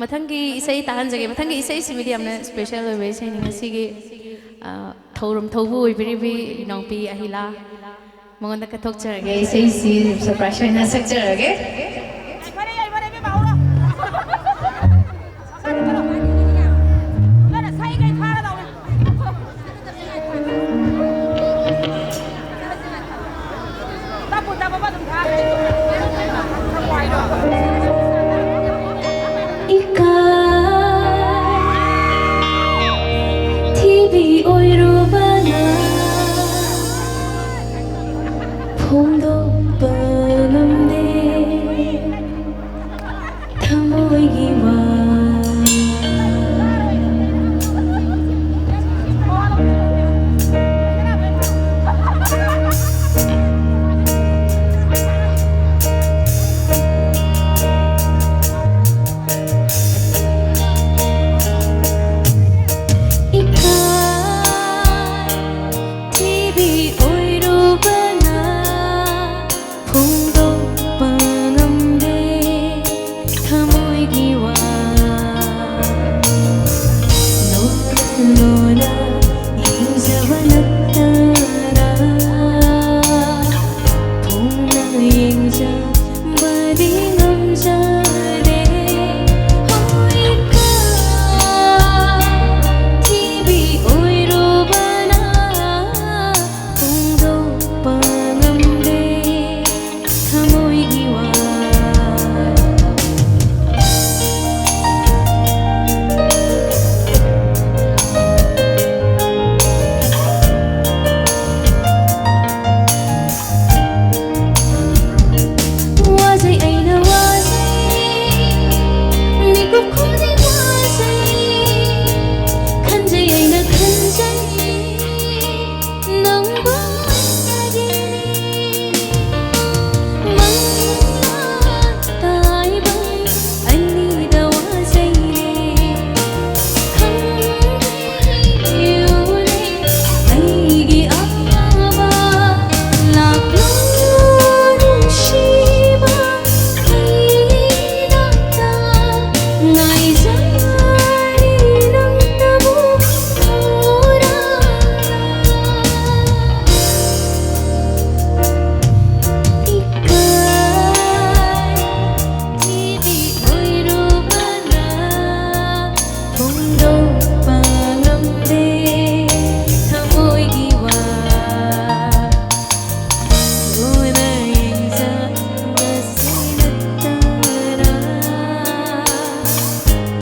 ꯃꯊꯪꯒꯤ ꯏꯁꯩ ꯇꯥꯍꯟꯖꯒꯦ꯫ ꯃꯊꯪꯒꯤ ꯏꯁꯩꯁꯤꯃꯗꯤ ꯌꯥꯝꯅ special ꯑꯣꯏꯕ ꯏꯁꯩꯅꯤ꯫ ꯉꯁꯤꯒꯤ, ꯑ, ꯊꯧꯔꯝ ꯊꯧꯕ ꯑꯣꯏꯕꯤꯔꯤꯕꯤ ꯏꯅꯥꯎꯄꯤ ꯑꯍꯤꯂꯥ ꯃꯉꯣꯟꯗ ꯀꯠꯊꯣꯛꯆꯔꯒꯦ ꯏꯁꯩꯁꯤ꯫ Surprise ꯑꯣꯏꯅ ꯁꯛꯆꯔꯒꯦ꯫ ꯏꯀꯥꯏ ꯊꯤꯕꯤ ꯑꯣꯏꯔꯨꯕꯅ ꯐꯣꯡꯗꯣꯛꯄ ꯉꯝꯗꯦ꯫ ꯐꯣꯡꯗꯣꯛꯄ ꯉꯝꯗꯦ ꯊꯃꯣꯏꯒꯤ ꯋꯥ꯫ ꯎꯅ ꯌꯦꯡꯖꯕꯁꯤ ꯅꯠꯇꯅ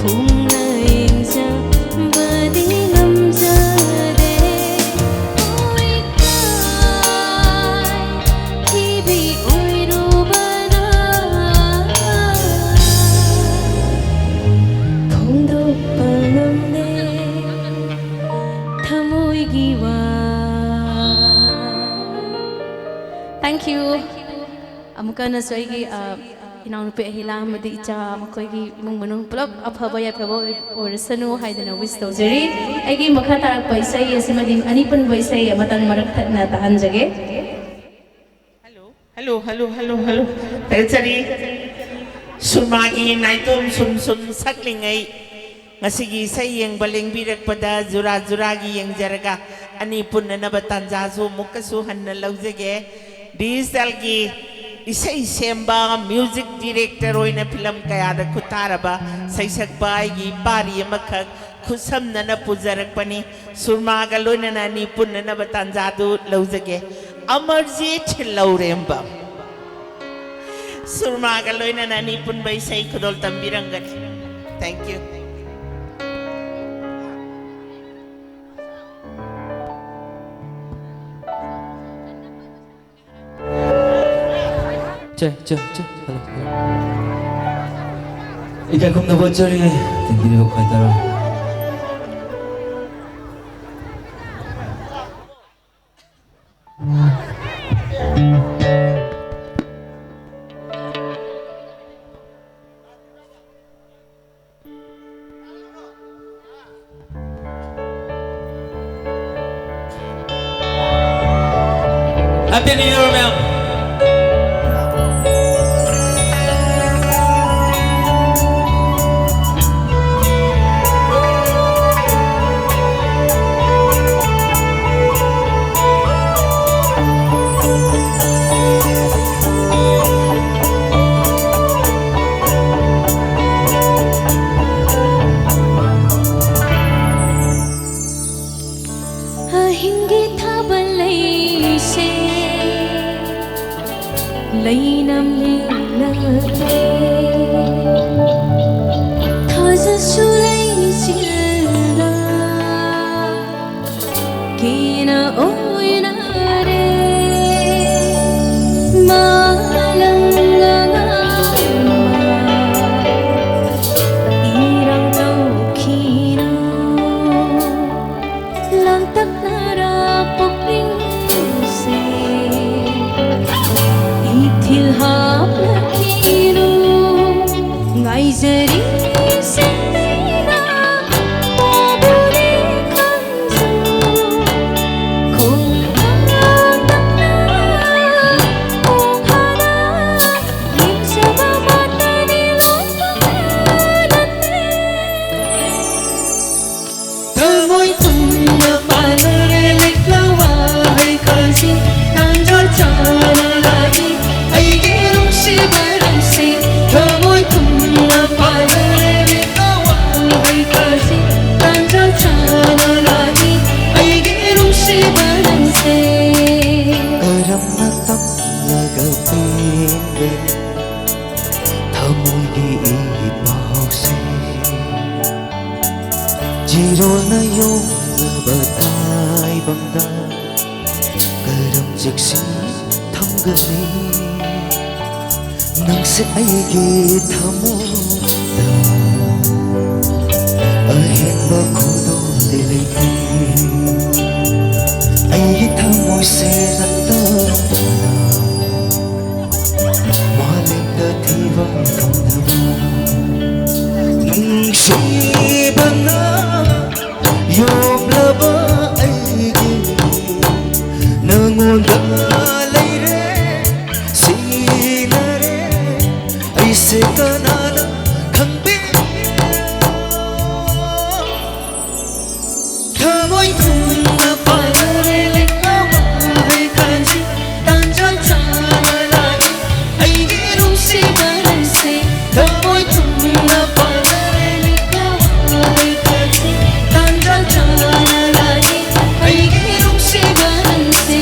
ꯊꯨꯡꯅ ꯌꯦꯡꯖꯕꯗꯤ ꯉꯝꯖꯗꯦ꯫ ꯊꯣꯏꯈꯥꯏꯈꯤꯕꯤ ꯑꯣꯏꯔꯨꯕꯅ ꯐꯣꯡꯗꯣꯛꯄ ꯉꯝꯗꯦ ꯊꯃꯣꯏꯒꯤ ꯋꯥ꯫ Thank you. ꯑꯃꯨꯛꯀ ꯍꯟꯅꯁꯨ ꯑꯩꯒꯤ, ꯑ, ꯏꯅꯥꯎꯅꯨꯄꯤ ꯑꯍꯤꯂꯥ ꯑꯃꯗꯤ ꯏꯆꯥ, ꯃꯈꯣꯏꯒꯤ ꯏꯃꯨꯡ ꯃꯅꯨꯡ ꯄꯨꯂꯞ ꯑꯐꯕ ꯌꯥꯏꯐꯕ ꯑꯣꯏ-, ꯑꯣꯏꯔꯁꯅꯨ ꯍꯥꯏꯗꯅ wish ꯇꯧꯖꯔꯤ꯫ ꯑꯩꯒꯤ ꯃꯈꯥ ꯇꯥꯔꯛꯄ ꯏꯁꯩ ꯑꯁꯤꯃꯗꯤ ꯑꯅꯤ ꯄꯨꯟꯕ ꯏꯁꯩ ꯑꯃꯇꯪ ꯃꯔꯛ ꯊꯠꯅ ꯇꯥꯍꯟꯖꯒꯦ꯫ Hello, hello, hello, hello. ꯊꯥꯒꯠꯆꯔꯤ꯫ ꯁꯨꯔꯃꯥꯒꯤ ꯅꯥꯏꯇꯣꯝ ꯁꯨꯝ ꯁꯨꯝ ꯁꯛꯂꯤꯉꯩ, ꯉꯁꯤꯒꯤ ꯏꯁꯩ ꯌꯦꯡꯕ ꯂꯦꯡꯕꯤꯔꯛꯄꯗ ꯖꯨꯔꯥ ꯖꯨꯔꯥꯒꯤ ꯌꯦꯡꯖꯔꯒ ꯑꯅꯤ ꯄꯨꯟꯅꯅꯕ ꯇꯥꯟꯖꯥꯁꯨ ꯑꯃꯨꯛꯀꯁꯨ ꯍꯟꯅ ꯂꯧꯖꯒꯦ꯫ ꯗꯤꯖꯤꯇꯦꯜꯒꯤ ꯏꯁꯩ ꯁꯦꯝꯕ, ꯃ꯭ꯌꯨꯖꯤꯛ ꯗꯤꯔꯦꯛꯇꯔ ꯑꯣꯏꯅ ꯐꯤꯂꯝ ꯀꯌꯥꯗ ꯈꯨꯠꯊꯥꯔꯕ ꯁꯩꯁꯛꯄ ꯑꯩꯒꯤ ꯏꯄꯥꯔꯤ ꯑꯃꯈꯛ ꯈꯨꯠꯁꯝꯅꯅ ꯄꯨꯖꯔꯛꯄꯅꯤ꯫ ꯁꯨꯔꯃꯥꯒ ꯂꯣꯏꯅꯅ ꯑꯅꯤ ꯄꯨꯟꯅꯅꯕ ꯇꯥꯟꯖꯥꯗꯨ ꯂꯧꯖꯒꯦ꯫ ꯑꯃꯔꯖꯤꯠ ꯂꯧꯔꯦꯝꯕꯝ꯫ ꯁꯨꯔꯃꯥꯒ ꯂꯣꯏꯅꯅ ꯑꯅꯤ ꯄꯨꯟꯕ ꯏꯁꯩ ꯈꯨꯗꯣꯜ ꯇꯝꯕꯤꯔꯝꯒꯅꯤ꯫ Thank you. ꯆꯦ, ꯆꯦ, ꯆꯦ, ꯍꯜꯂꯣ, ꯍꯜꯂꯣ꯫ ꯏꯀꯥꯏ ꯈꯨꯝꯅꯕ ꯎꯠꯆꯔꯤ, ꯇꯤꯟꯕꯤꯔꯤꯕ ꯈ꯭ꯋꯥꯏ ꯇꯔꯥ꯫ Happy New Year, ma'am. ꯈꯜꯁꯤ ꯇꯥꯟꯖꯥ ꯆꯥꯅ ꯂꯥꯛꯏ꯫ ꯑꯩꯒꯤ ꯅꯨꯡꯁꯤꯕ ꯅꯪꯁꯦ ꯊꯃꯣꯏ ꯊꯨꯝꯅ ꯄꯥꯜꯂꯦ꯫ ꯃꯤꯠꯅ ꯋꯥꯡꯕꯩ ꯈꯜꯁꯤ ꯇꯥꯟꯖꯥ ꯆꯥꯅ ꯂꯥꯛꯏ꯫ ꯑꯩꯒꯤ ꯅꯨꯡꯁꯤꯕ ꯅꯪꯁꯦ ꯀꯔꯝꯅ ꯇꯝꯂꯒ ꯄꯦꯟꯒꯅꯤ? ꯊꯃꯣꯏꯒꯤ ꯏ ꯄꯥꯎꯁꯦ ꯆꯤꯔꯣꯜꯅ ꯌꯣꯝꯂꯕ ꯇꯥꯏꯕꯪꯗ ꯀꯔꯝ ꯆꯦꯛꯁꯤꯟ ꯊꯝꯒꯅꯤ? ꯅꯪꯁꯦ ꯑꯩꯒꯤ ꯊꯃꯣꯏꯗ ꯑꯍꯦꯟꯕ ꯈꯨꯗꯣꯜꯗꯤ ꯂꯩꯇꯦ꯫ ꯑꯩꯒꯤ ꯊꯃꯣꯏꯁꯦ ꯅꯠꯇꯅ ꯃꯥꯂꯦꯝꯗ ꯊꯤꯕ ꯐꯪꯗꯕ ꯅꯨꯡꯁꯤꯕꯅ ꯌꯣꯛꯂꯕ ꯑꯩꯒꯤ ꯅꯉꯣꯟꯗ ꯂꯩꯔꯦ, ꯁꯤꯟꯅꯔꯦ ꯑꯩꯁꯦ ꯀꯅꯥꯅ ꯈꯪꯕꯤ? ꯊꯃꯣꯏ ꯊꯨꯝꯅ ꯄꯥꯜꯂꯦ ꯂꯩꯀꯥꯋꯥ ꯂꯩꯀꯥꯏꯁꯤ ꯇꯥꯟꯖꯥ ꯆꯥꯅ ꯂꯥꯛꯏ꯫ ꯑꯩꯒꯤ ꯅꯨꯡꯁꯤꯕ ꯅꯪꯁꯦ ꯊꯃꯣꯏ ꯊꯨꯝꯅ ꯄꯥꯜꯂꯦ ꯂꯩꯀꯥꯋꯥ ꯂꯩꯀꯥꯏꯁꯤ ꯇꯥꯟꯖꯥ ꯆꯥꯅ ꯂꯥꯛꯏ꯫ ꯑꯩꯒꯤ ꯅꯨꯡꯁꯤꯕ ꯅꯪꯁꯦ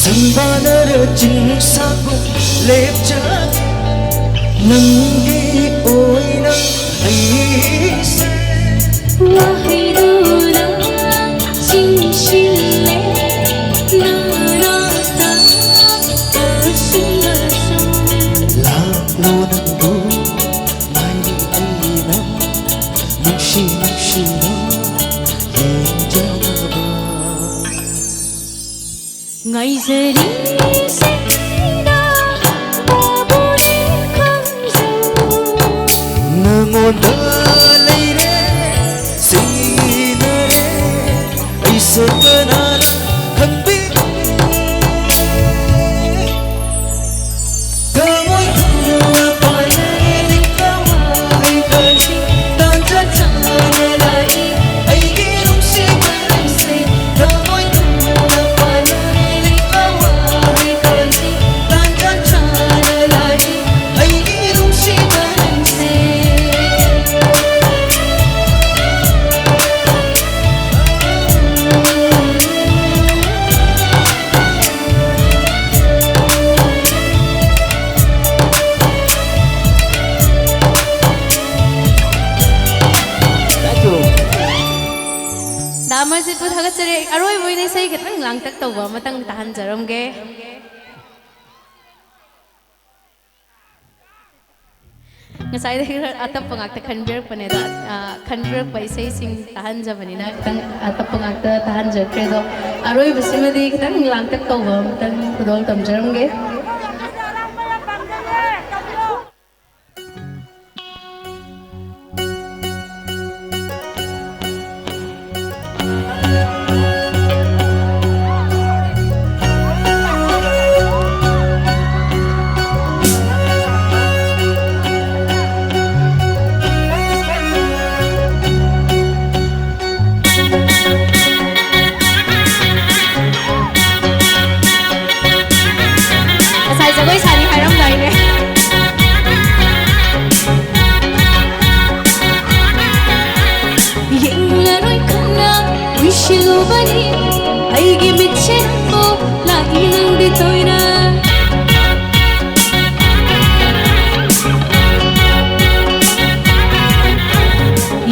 ꯁꯪꯕꯥꯅꯔ ꯆꯤꯡꯁꯥꯡꯕꯨ ꯂꯦꯞꯆꯒꯦ ꯅꯪꯒꯤ ꯑꯣꯏꯅ ꯑꯩꯁꯦ꯫ ꯋꯥꯍꯩꯗꯨꯅ ꯆꯤꯡꯁꯤꯜꯂꯦ ꯅꯅꯥꯛꯇ ꯇꯥꯁꯤꯜꯂꯁꯨ꯫ ꯂꯥꯛꯂꯣ ꯅꯪꯕꯨ ꯉꯥꯏꯔꯤ ꯑꯩꯅ ꯅꯨꯡꯁꯤ ꯅꯨꯡꯁꯤꯅ ꯌꯦꯡꯖꯅꯕ꯫ ꯉꯥꯏꯖꯔꯤꯁꯤꯡꯗ ꯕꯥꯕꯨꯅꯤ ꯈꯪꯖꯧ꯫ ꯅꯉꯣꯟꯗ ꯂꯩꯔꯦ ꯁꯤꯟꯅꯔꯦ ꯑꯩꯁꯨ ꯀꯅꯥꯅ ꯈꯪꯕꯤꯗꯦ꯫ ꯊꯃꯣꯏ ꯊꯝꯅ ꯄꯥꯜꯂꯦ ꯅꯤꯡꯊꯧ ꯍꯩꯕꯅꯤ ꯇꯥꯟꯖꯥ ꯆꯥꯅ ꯂꯥꯛꯏ ꯑꯩꯒꯤ ꯅꯨꯡꯁꯤꯕ ꯅꯪꯁꯦ꯫ ꯊꯃꯣꯏ ꯊꯝꯅ ꯄꯥꯜꯂꯦ ꯅꯤꯡꯊꯧ ꯍꯩꯕꯅꯤ ꯇꯥꯟꯖꯥ ꯆꯥꯅ ꯂꯥꯛꯏ ꯑꯩꯒꯤ ꯅꯨꯡꯁꯤꯕ ꯅꯪꯁꯦ꯫ ꯗꯥ ꯑꯃꯔꯖꯤꯠꯄꯨ ꯊꯥꯒꯠꯆꯔꯤ꯫ ꯑꯔꯣꯏꯕ ꯑꯣꯏꯅ ꯏꯁꯩ ꯈꯤꯇꯪ ꯂꯥꯡꯇꯛ ꯇꯧꯕ ꯑꯃꯇꯪ ꯇꯥꯍꯟꯖꯔꯝꯒꯦ꯫ ꯉꯁꯥꯏꯗꯒꯤ ꯈꯔ ꯑꯇꯞꯄ ꯉꯥꯛꯇ ꯈꯟꯕꯤꯔꯛꯄꯅꯦ ꯑꯗꯣ, ꯑ, ꯈꯟꯕꯤꯔꯛꯄ ꯏꯁꯩꯁꯤꯡ ꯇꯥꯍꯟꯖꯕꯅꯤꯅ ꯈꯤꯇꯪ ꯑꯇꯞꯄ ꯉꯥꯛꯇ ꯇꯥꯍꯟꯖꯈ꯭ꯔꯦ꯫ ꯑꯗꯣ ꯑꯔꯣꯏꯕꯁꯤꯃꯗꯤ ꯈꯤꯇꯪ ꯂꯥꯡꯇꯛ ꯇꯧꯕ ꯑꯃꯇꯪ ꯈꯨꯗꯣꯜ ꯇꯝꯖꯔꯝꯒꯦ꯫ ꯉꯁꯥꯏ ꯖꯒꯣꯏ ꯁꯥꯅꯤ ꯍꯥꯏꯔꯝꯗꯥꯏꯅꯦ꯫ ꯌꯦꯡꯂꯔꯣꯏ ꯈꯟꯅ ꯎꯏꯁꯤꯜꯂꯨꯕꯅꯤ ꯑꯩꯒꯤ ꯃꯤꯠꯁꯦ ꯅꯪꯕꯨ ꯂꯥꯛꯏ ꯅꯪꯗꯤ ꯇꯣꯏꯅ꯫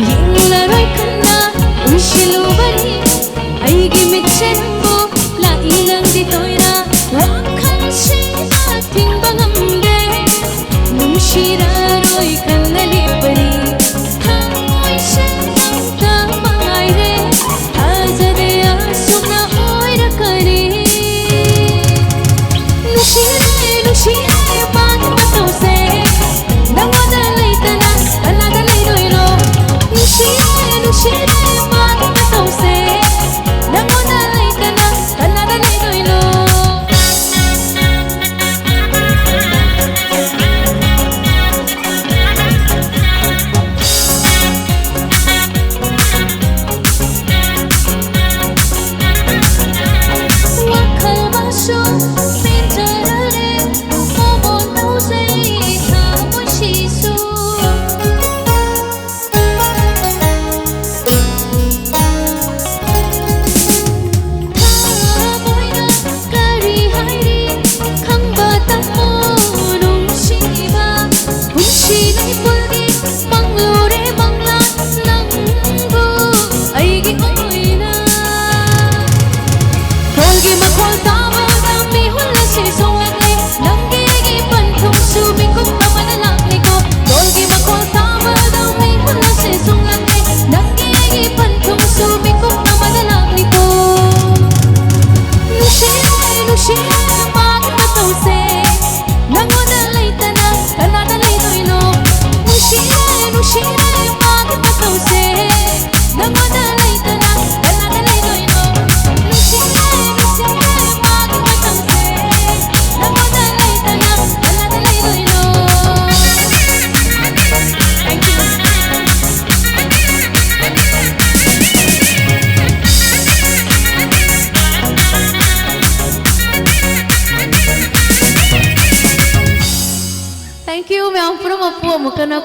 ꯌꯦꯡꯂꯔꯣꯏ ꯈꯟꯅ ꯎꯏꯁꯤꯜꯂꯨꯕꯅꯤ ꯑꯩꯒꯤ ꯃꯤꯠꯁꯦ ꯅꯪꯕꯨ ꯂꯥꯛꯏ ꯅꯪꯗꯤ ꯇꯣꯏꯅ꯫ ꯋꯥꯈꯜꯁꯦ ꯑꯊꯤꯡꯕ ꯉꯝꯗꯦ ꯅꯨꯡꯁꯤꯔꯔꯣꯏ ꯈꯟꯅ ꯂꯦꯞꯄꯅꯤ ꯊꯃꯣꯏꯁꯦ ꯅꯪꯇ ꯃꯉꯥꯏꯔꯦ ꯊꯥꯖꯗꯦ ꯑꯁꯨꯝꯅ ꯑꯣꯏꯔꯛꯀꯅꯤ꯫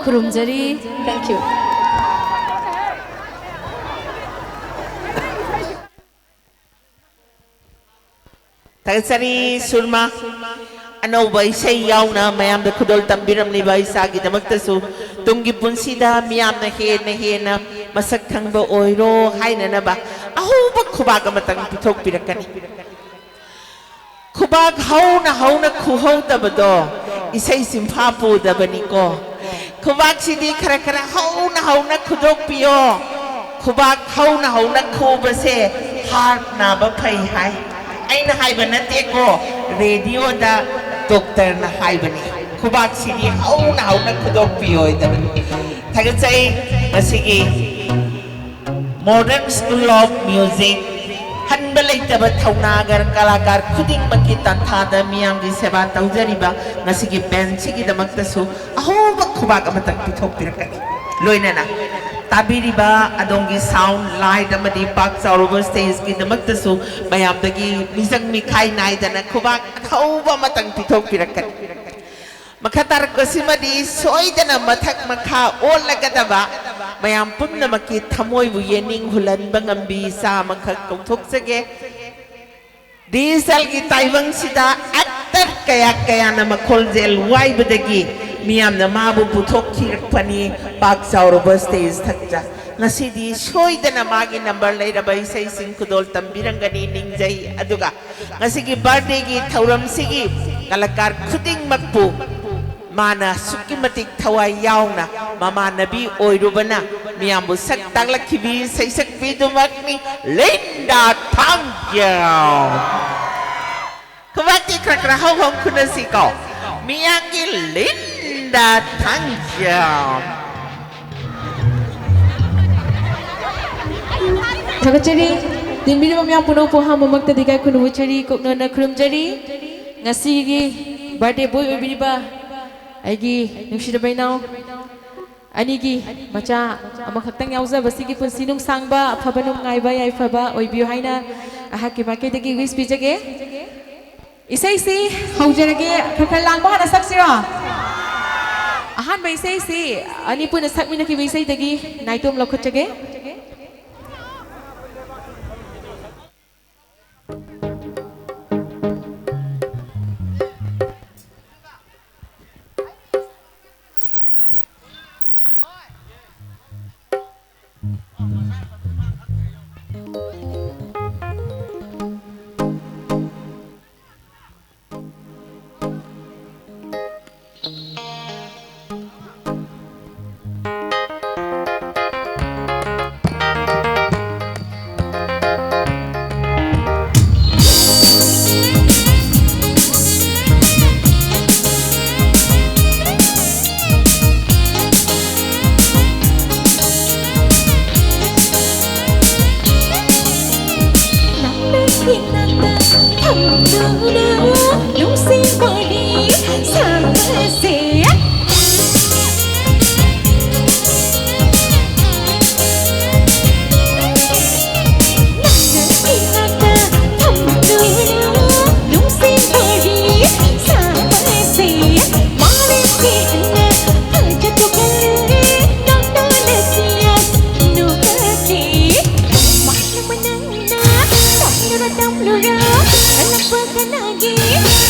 ꯈꯨꯔꯨꯝꯖꯔꯤ꯫ Thank you. ꯊꯥꯒꯠꯆꯔꯤ ꯁꯨꯔꯃꯥ꯫ ꯑꯅꯧꯕ ꯏꯁꯩ ꯌꯥꯎꯅ ꯃꯌꯥꯝꯗ ꯈꯨꯗꯣꯜ ꯇꯝꯕꯤꯔꯝꯂꯤꯕ ꯏꯆꯥꯒꯤꯗꯃꯛꯇꯁꯨ ꯇꯨꯡꯒꯤ ꯄꯨꯟꯁꯤꯗ ꯃꯤꯌꯥꯝꯅ ꯍꯦꯟꯅ ꯍꯦꯟꯅ ꯃꯁꯛ ꯈꯪꯕ ꯑꯣꯏꯔꯣ ꯍꯥꯏꯅꯅꯕ ꯑꯍꯧꯕ ꯈꯨꯕꯥꯛ ꯑꯃꯇꯪ ꯄꯤꯊꯣꯛꯄꯤꯔꯛꯀꯅꯤ꯫ ꯈꯨꯕꯥꯛ ꯍꯧꯅ ꯍꯧꯅ ꯈꯨꯍꯧꯗꯕꯗꯣ ꯏꯁꯩ ꯁꯤꯟꯐꯥ ꯄꯨꯗꯕꯅꯤꯀꯣ꯫ ꯈꯨꯕꯥꯛꯁꯤꯗꯤ ꯈꯔ ꯈꯔ ꯍꯧꯅ ꯍꯧꯅ ꯈꯨꯗꯣꯛꯄꯤꯌꯣ꯫ ꯈꯨꯕꯥꯛ ꯍꯧꯅ ꯍꯧꯅ ꯈꯨꯕꯁꯦ heart ꯅꯥꯕ ꯐꯩ ꯍꯥꯏ꯫ ꯑꯩꯅ ꯍꯥꯏꯕ ꯅꯠꯇꯦꯀꯣ, radioꯗ doctorꯅ ꯍꯥꯏꯕꯅꯤ꯫ ꯈꯨꯕꯥꯛꯁꯤꯗꯤ ꯍꯧꯅ ꯍꯧꯅ ꯈꯨꯗꯣꯛꯄꯤꯌꯣꯏꯗꯕꯅꯤ꯫ ꯊꯥꯒꯠꯆꯩ ꯉꯁꯤꯒꯤ Modern School of Music, ꯍꯟꯕ ꯂꯩꯇꯕ ꯊꯧꯅꯥꯒ ꯀꯂꯥꯀꯥꯔ ꯈꯨꯗꯤꯡꯃꯛꯀꯤ ꯇꯥꯟꯊꯥꯗ ꯃꯤꯌꯥꯝꯒꯤ ꯁꯦꯕꯥ ꯇꯧꯖꯔꯤꯕ ꯉꯁꯤꯒꯤ bandꯁꯤꯒꯤꯗꯃꯛꯇꯁꯨ ꯑꯍꯧꯕ ꯈꯨꯕꯥꯛ ꯑꯃꯇꯪ ꯄꯤꯊꯣꯛꯄꯤꯔꯛꯀꯅꯤ꯫ ꯂꯣꯏꯅꯅ ꯇꯥꯕꯤꯔꯤꯕ ꯑꯗꯣꯝꯒꯤ sound, light ꯑꯃꯗꯤ ꯄꯥꯛ ꯆꯥꯎꯔꯕ stageꯀꯤꯗꯃꯛꯇꯁꯨ ꯃꯌꯥꯝꯗꯒꯤ ꯃꯤꯆꯪ ꯃꯤꯈꯥꯏ ꯅꯥꯏꯗꯅ ꯈꯨꯕꯥꯛ ꯑꯍꯧꯕ ꯑꯃꯇꯪ ꯄꯤꯊꯣꯛꯄꯤꯔꯛꯀꯅꯤ꯫ ꯃꯈꯥ ꯇꯥꯔꯛꯄꯁꯤꯃꯗꯤ ꯁꯣꯏꯗꯅ ꯃꯊꯛ ꯃꯈꯥ ꯑꯣꯜꯂꯒꯗꯕ, ꯃꯌꯥꯝ ꯄꯨꯝꯅꯃꯛꯀꯤ ꯊꯃꯣꯏꯕꯨ ꯌꯦꯅꯤꯡ ꯍꯨꯜꯍꯟꯕ ꯉꯝꯕꯤ ꯏꯆꯥ ꯑꯃꯈꯛ ꯀꯧꯊꯣꯛꯆꯒꯦ꯫ ꯗꯤꯖꯤꯇꯦꯜꯒꯤ ꯇꯥꯏꯕꯪꯁꯤꯗ actor ꯀꯌꯥ ꯀꯌꯥꯅ ꯃꯈꯣꯜꯖꯦꯜ ꯋꯥꯏꯕꯗꯒꯤ ꯃꯤꯌꯥꯝꯅ ꯃꯥꯕꯨ ꯄꯨꯊꯣꯛꯈꯤꯔꯛꯄꯅꯤ ꯄꯥꯛ ꯆꯥꯎꯔꯕ stage ꯊꯛꯇ꯫ ꯉꯁꯤꯗꯤ ꯁꯣꯏꯗꯅ ꯃꯥꯒꯤ number ꯂꯩꯔꯕ ꯏꯁꯩꯁꯤꯡ ꯈꯨꯗꯣꯜ ꯇꯝꯕꯤꯔꯝꯒꯅꯤ ꯅꯤꯡꯖꯩ꯫ ꯑꯗꯨꯒ ꯉꯁꯤꯒꯤ birthdayꯒꯤ ꯊꯧꯔꯝꯁꯤꯒꯤ ꯀꯂꯥꯀꯥꯔ ꯈꯨꯗꯤꯡꯃꯛꯄꯨ ꯃꯥꯅ ꯑꯁꯨꯛꯀꯤ ꯃꯇꯤꯛ ꯊꯋꯥꯏ ꯌꯥꯎꯅ ꯃꯃꯥꯟꯅꯕꯤ ꯑꯣꯏꯔꯨꯕꯅ ꯃꯤꯌꯥꯝꯕꯨ ꯁꯛ ꯇꯥꯛꯂꯛꯈꯤꯕꯤ ꯁꯩꯁꯛꯄꯤꯗꯨꯃꯛꯅꯤ, ꯂꯤꯟꯗꯥ ꯊꯥꯡꯖꯝ꯫ ꯈꯨꯕꯥꯛꯇꯤ ꯈꯔ ꯈꯔ ꯍꯧ ꯍꯧ ꯈꯨꯅꯁꯤꯀꯣ꯫ ꯃꯤꯌꯥꯝꯒꯤ ꯂꯤꯟꯗꯥ ꯊꯥꯡꯖꯝ꯫ ꯊꯥꯒꯠꯆꯔꯤ꯫ ꯇꯤꯟꯕꯤꯔꯤꯕ ꯃꯌꯥꯝ ꯄꯨꯝꯅꯃꯛꯄꯨ ꯑꯍꯥꯟꯕꯃꯛꯇꯗꯤ ꯏꯀꯥꯏ ꯈꯨꯝꯅꯕ ꯎꯠꯆꯔꯤ, ꯀꯣꯛꯅꯣꯟꯅ ꯈꯨꯔꯨꯝꯖꯔꯤ꯫ ꯉꯁꯤꯒꯤ birthday boy ꯑꯣꯏꯕꯤꯔꯤꯕ ꯑꯩꯒꯤ ꯅꯨꯡꯁꯤꯔꯕ ꯏꯅꯥꯎ ꯑꯅꯤꯒꯤ ꯃꯆꯥ ꯑꯃꯈꯛꯇꯪ ꯌꯥꯎꯖꯕꯁꯤꯒꯤ ꯄꯨꯟꯁꯤ ꯅꯨꯡꯁꯥꯡꯕ, ꯑꯐꯕ ꯅꯨꯡꯉꯥꯏꯕ, ꯌꯥꯏꯐꯕ ꯑꯣꯏꯕꯤꯌꯨ ꯍꯥꯏꯅ ꯑꯩꯍꯥꯛꯀꯤ ꯃꯥꯏꯀꯩꯗꯒꯤ wish ꯄꯤꯖꯒꯦ꯫ ꯏꯁꯩꯁꯤ ꯍꯧꯖꯔꯒꯦ꯫ ꯈꯔ ꯈꯔ ꯂꯥꯡꯕ ꯍꯥꯟꯅ ꯁꯛꯁꯤꯔꯣ? ꯑꯍꯥꯟꯕ ꯏꯁꯩꯁꯤ ꯑꯅꯤ ꯄꯨꯟꯅ ꯁꯛꯃꯤꯟꯅꯈꯤꯕ ꯏꯁꯩꯗꯒꯤ ꯅꯥꯏꯇꯣꯝ ꯂꯧꯈꯠꯆꯒꯦ꯫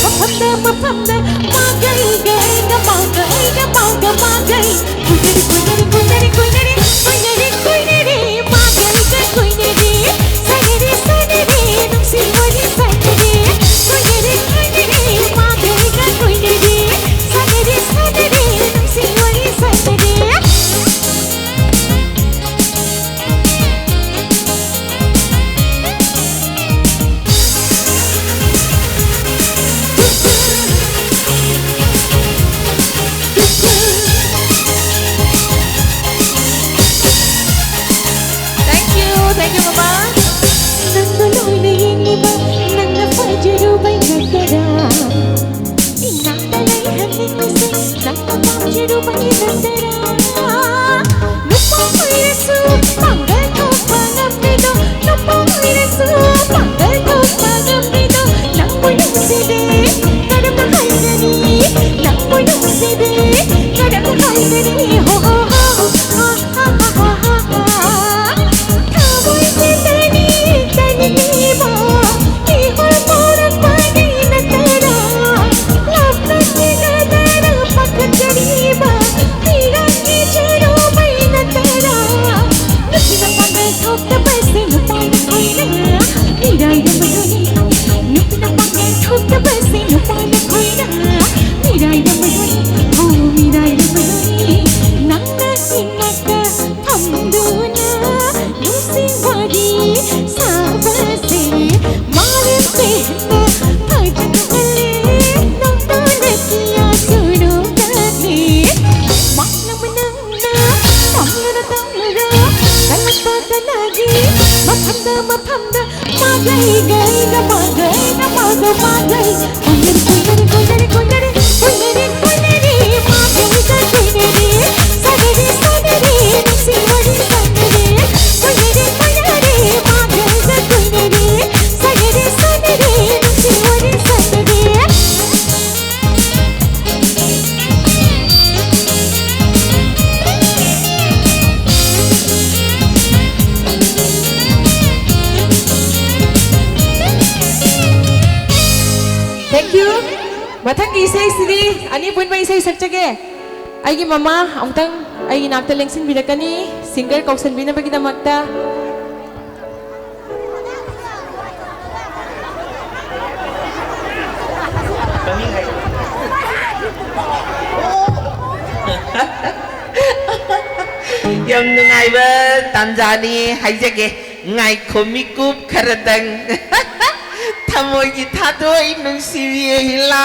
ꯃꯐꯝꯗ ꯃꯐꯝꯗ ꯃꯥꯒꯩꯒꯩꯒ ꯃꯥꯒꯩꯒ ꯃꯥꯒ ꯃꯥꯒꯩ ꯀꯣꯏꯅꯔꯤ ꯀꯣꯏꯅꯔꯤ ꯀꯣꯏꯅꯔꯤ ꯀꯣꯏꯅꯔꯤ ꯀꯣꯏꯅꯔꯤ ꯀꯣꯏꯅꯔꯤ ꯃꯥꯒꯩꯒ ꯀꯣꯏꯅꯔꯤ ꯁꯥꯟꯅꯔꯤ ꯁꯥꯟꯅꯔꯤ ꯅꯨꯡꯁꯤ ꯋꯥꯔꯤ ꯁꯥꯟꯅꯔꯤ ꯀꯣꯏꯅꯔꯤ ꯀꯣꯏꯅꯔꯤ ꯃꯥꯒꯩꯒ ꯀꯣꯏꯅꯔꯤ ꯁꯥꯟꯅꯔꯤ ꯁꯥꯟꯅꯔꯤ ꯅꯨꯡꯁꯤ ꯋꯥꯔꯤ ꯁꯥꯟꯅꯔꯤ꯫ Thank you, thank you, ꯃꯃꯥ꯫ ꯅꯪꯕꯨ ꯂꯣꯏꯅ ꯌꯦꯡꯂꯤꯕ ꯅꯪꯅ ꯐꯖꯔꯨꯕꯩ ꯅꯠꯇꯔꯥ? ꯏꯅꯥꯛꯇ ꯂꯩꯍꯟꯅꯤꯡꯕꯁꯦ ꯅꯪꯅ ꯄꯥꯝꯖꯔꯨꯕꯩ ꯅꯠꯇꯔꯥ? ꯅꯨꯄꯥ ꯑꯣꯏꯔꯁꯨ ꯄꯥꯡꯒꯜ ꯊꯣꯛꯄ ꯉꯝꯃꯤꯗꯣ, ꯅꯨꯄꯥ ꯑꯣꯏꯔꯁꯨ ꯄꯥꯡꯒꯜ ꯊꯣꯛꯄ ꯉꯝꯃꯤꯗꯣ, ꯅꯪꯕꯨ ꯅꯨꯡꯁꯤꯗꯦ ꯀꯔꯝꯅ ꯍꯥꯏꯒꯅꯤ? ꯅꯪꯕꯨ ꯅꯨꯡꯁꯤꯗꯦ ꯀꯔꯝꯅ ꯃꯐꯝꯗ ꯃꯥꯒꯩ ꯒꯩꯒ ꯃꯥꯒꯩꯅ ꯃꯥꯒ ꯃꯥꯒꯩ꯫ ꯀꯨꯏꯅꯔꯦ, ꯀꯨꯏꯅꯔꯦ, ꯀꯨꯏꯅꯔꯦ, ꯀꯨꯏꯅꯔꯦ, ꯀꯨꯏꯅꯔꯦ, ꯀꯨꯏꯅꯔꯦ, ꯃꯥꯒꯩꯒ ꯀꯨꯏꯅꯔꯦ꯫ ꯁꯥꯟꯅꯔꯦ, ꯁꯥꯟꯅꯔꯦ, ꯅꯨꯡꯁꯤ ꯋꯥꯔꯤ ꯁꯥꯟꯅꯔꯦ꯫ ꯀꯨꯏꯅꯔꯦ, ꯀꯨꯏꯅꯔꯦ, ꯃꯥꯒꯩꯒ ꯀꯨꯏꯅꯔꯦ꯫ ꯁꯥꯟꯅꯔꯦ, ꯁꯥꯟꯅꯔꯦ, ꯅꯨꯡꯁꯤ ꯋꯥꯔꯤ ꯁꯥꯟꯅꯔꯦ꯫ Thank you. ꯃꯊꯪꯒꯤ ꯏꯁꯩꯁꯤꯗꯤ ꯑꯅꯤ ꯄꯨꯟꯕ ꯏꯁꯩ ꯁꯛꯆꯒꯦ꯫ ꯑꯩꯒꯤ ꯃꯃꯥ ꯑꯃꯨꯛꯇꯪ ꯑꯩꯒꯤ ꯅꯥꯛꯇ ꯂꯦꯡꯁꯤꯟꯕꯤꯔꯛꯀꯅꯤ, singer ꯀꯧꯁꯟꯕꯤꯅꯕꯒꯤꯗꯃꯛꯇ꯫ ꯌꯥꯝ ꯅꯨꯡꯉꯥꯏꯕ ꯇꯥꯟꯖꯥꯅꯤ ꯍꯥꯏꯖꯒꯦ꯫ ꯉꯥꯏꯈꯣ ꯃꯤꯀꯨꯞ ꯈꯔꯗꯪ꯫ ꯊꯃꯣꯏꯒꯤ ꯊꯥꯗꯣꯏ ꯅꯨꯡꯁꯤꯕꯤ ꯑꯍꯤꯂꯥ꯫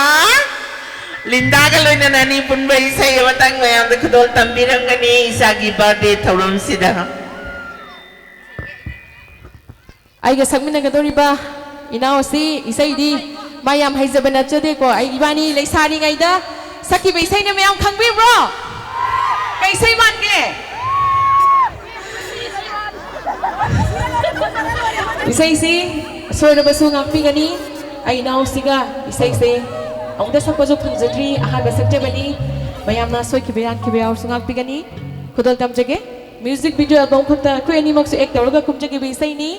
ꯂꯤꯟꯗꯥꯒ ꯂꯣꯏꯅꯅ ꯑꯅꯤ ꯄꯨꯟꯕ ꯏꯁꯩ ꯑꯃꯇꯪ ꯃꯌꯥꯝꯗ ꯈꯨꯗꯣꯜ ꯇꯝꯕꯤꯔꯝꯒꯅꯤ ꯏꯆꯥꯒꯤ birthday ꯊꯧꯔꯝꯁꯤꯗ꯫ ꯑꯩꯒ ꯁꯛꯃꯤꯟꯅꯒꯗꯧꯔꯤꯕ ꯏꯅꯥꯎ ꯑꯁꯤ ꯏꯁꯩꯗꯤ ꯃꯥ ꯌꯥꯝ ꯍꯩꯖꯕ ꯅꯠꯆꯗꯦꯀꯣ꯫ ꯑꯩ ꯏꯕꯥꯅꯤ ꯂꯩꯁꯥꯔꯤꯉꯩꯗ ꯁꯛꯈꯤꯕ ꯏꯁꯩꯅ ꯃꯌꯥꯝ ꯈꯪꯕꯤꯕ꯭ꯔꯣ? ꯀꯩ ꯏꯁꯩ ꯃꯥꯟꯒꯦ? ꯏꯁꯩꯁꯤ ꯁꯣꯏꯔꯕꯁꯨ ꯉꯥꯛꯄꯤꯒꯅꯤ꯫ ꯑꯩ ꯏꯅꯥꯎꯁꯤꯒ ꯏꯁꯩꯁꯦ ꯑꯃꯨꯛꯇ ꯁꯛꯄꯁꯨ ꯐꯪꯖꯗ꯭ꯔꯤ, ꯑꯍꯥꯟꯕ ꯁꯛꯆꯕꯅꯤ꯫ ꯃꯌꯥꯝꯅ ꯁꯣꯏꯈꯤꯕ ꯌꯥꯟꯈꯤꯕ ꯌꯥꯎꯔꯁꯨ ꯉꯥꯛꯄꯤꯒꯅꯤ꯫ ꯈꯨꯗꯣꯜ ꯇꯝꯖꯒꯦ꯫ Music video album ꯈꯛꯇ ꯑꯩꯈꯣꯏ ꯑꯅꯤꯃꯛꯁꯨ act ꯇꯧꯔꯒ ꯀꯨꯝꯖꯈꯤꯕ ꯏꯁꯩꯅꯤ꯫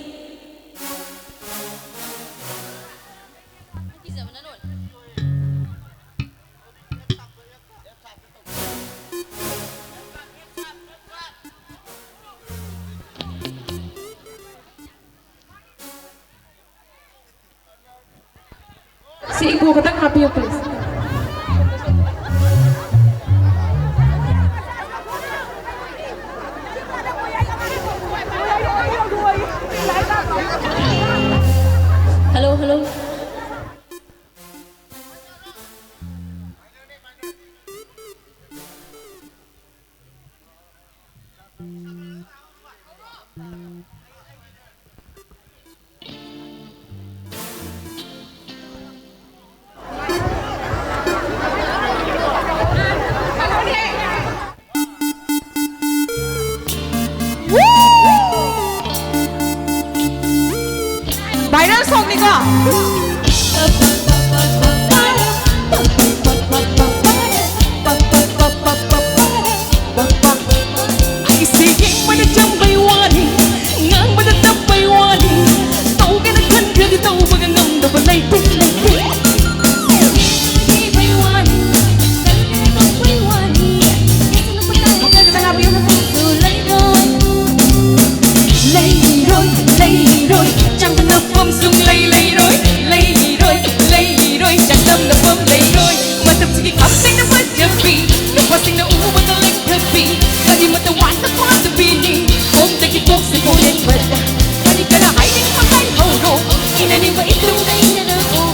ꯁꯤ echo ꯈꯇꯪ ꯍꯥꯞꯄꯤꯌꯨ, please꯫ Hello, hello. Viral song ꯅꯤꯀꯣ꯫ ꯑꯩꯁꯦ ꯌꯦꯡꯕꯗ ꯆꯝꯕꯩ ꯋꯥꯅꯤ, ꯉꯥꯡꯕꯗ ꯇꯞꯄꯩ ꯋꯥꯅꯤ, ꯇꯧꯒꯦꯅ ꯈꯟꯈ꯭ꯔꯗꯤ ꯇꯧꯕꯒ ꯉꯝꯗꯕ ꯂꯩꯇꯦ, ꯂꯩꯇꯦ꯫ ꯌꯦꯡꯕꯩ ꯋꯥꯅꯤ, ꯇꯧꯕꯩ ꯋꯥꯅꯤ, ꯂꯩꯔꯣꯏ, ꯂꯩꯔꯣꯏ, ꯂꯩꯔꯣꯏ, ꯆꯥꯡꯗꯝꯅꯐꯝ ꯁꯨꯡꯂꯩ ꯂꯩꯔꯣꯏ, ꯂꯩꯔꯣꯏ, ꯂꯩꯔꯣꯏ, ꯆꯥꯡꯗꯝꯅꯐꯝ ꯂꯩꯔꯣꯏ꯫ ꯃꯇꯝꯁꯤꯒꯤ ꯈꯝꯇꯦꯡꯅ ꯐꯖꯕꯤ, ꯅꯨꯄꯥꯁꯤꯡꯅ ꯎꯕꯗ ꯂꯦꯡꯊꯕꯤ, ꯀꯔꯤꯃꯠꯇ ꯋꯥꯠꯇ ꯄꯥꯗꯕꯤꯅꯤ꯫ ꯈꯣꯡꯗꯒꯤ ꯀꯣꯛꯁꯤꯐꯥꯎ ꯌꯦꯡꯕꯗ ꯀꯔꯤ ꯀꯔꯥ ꯍꯥꯏꯅꯤꯡꯕ ꯍꯥꯏꯍꯧꯔꯣ, ꯏꯅꯅꯤꯡꯕ ꯏꯇꯨꯡꯗ ꯏꯅꯔꯛꯑꯣ꯫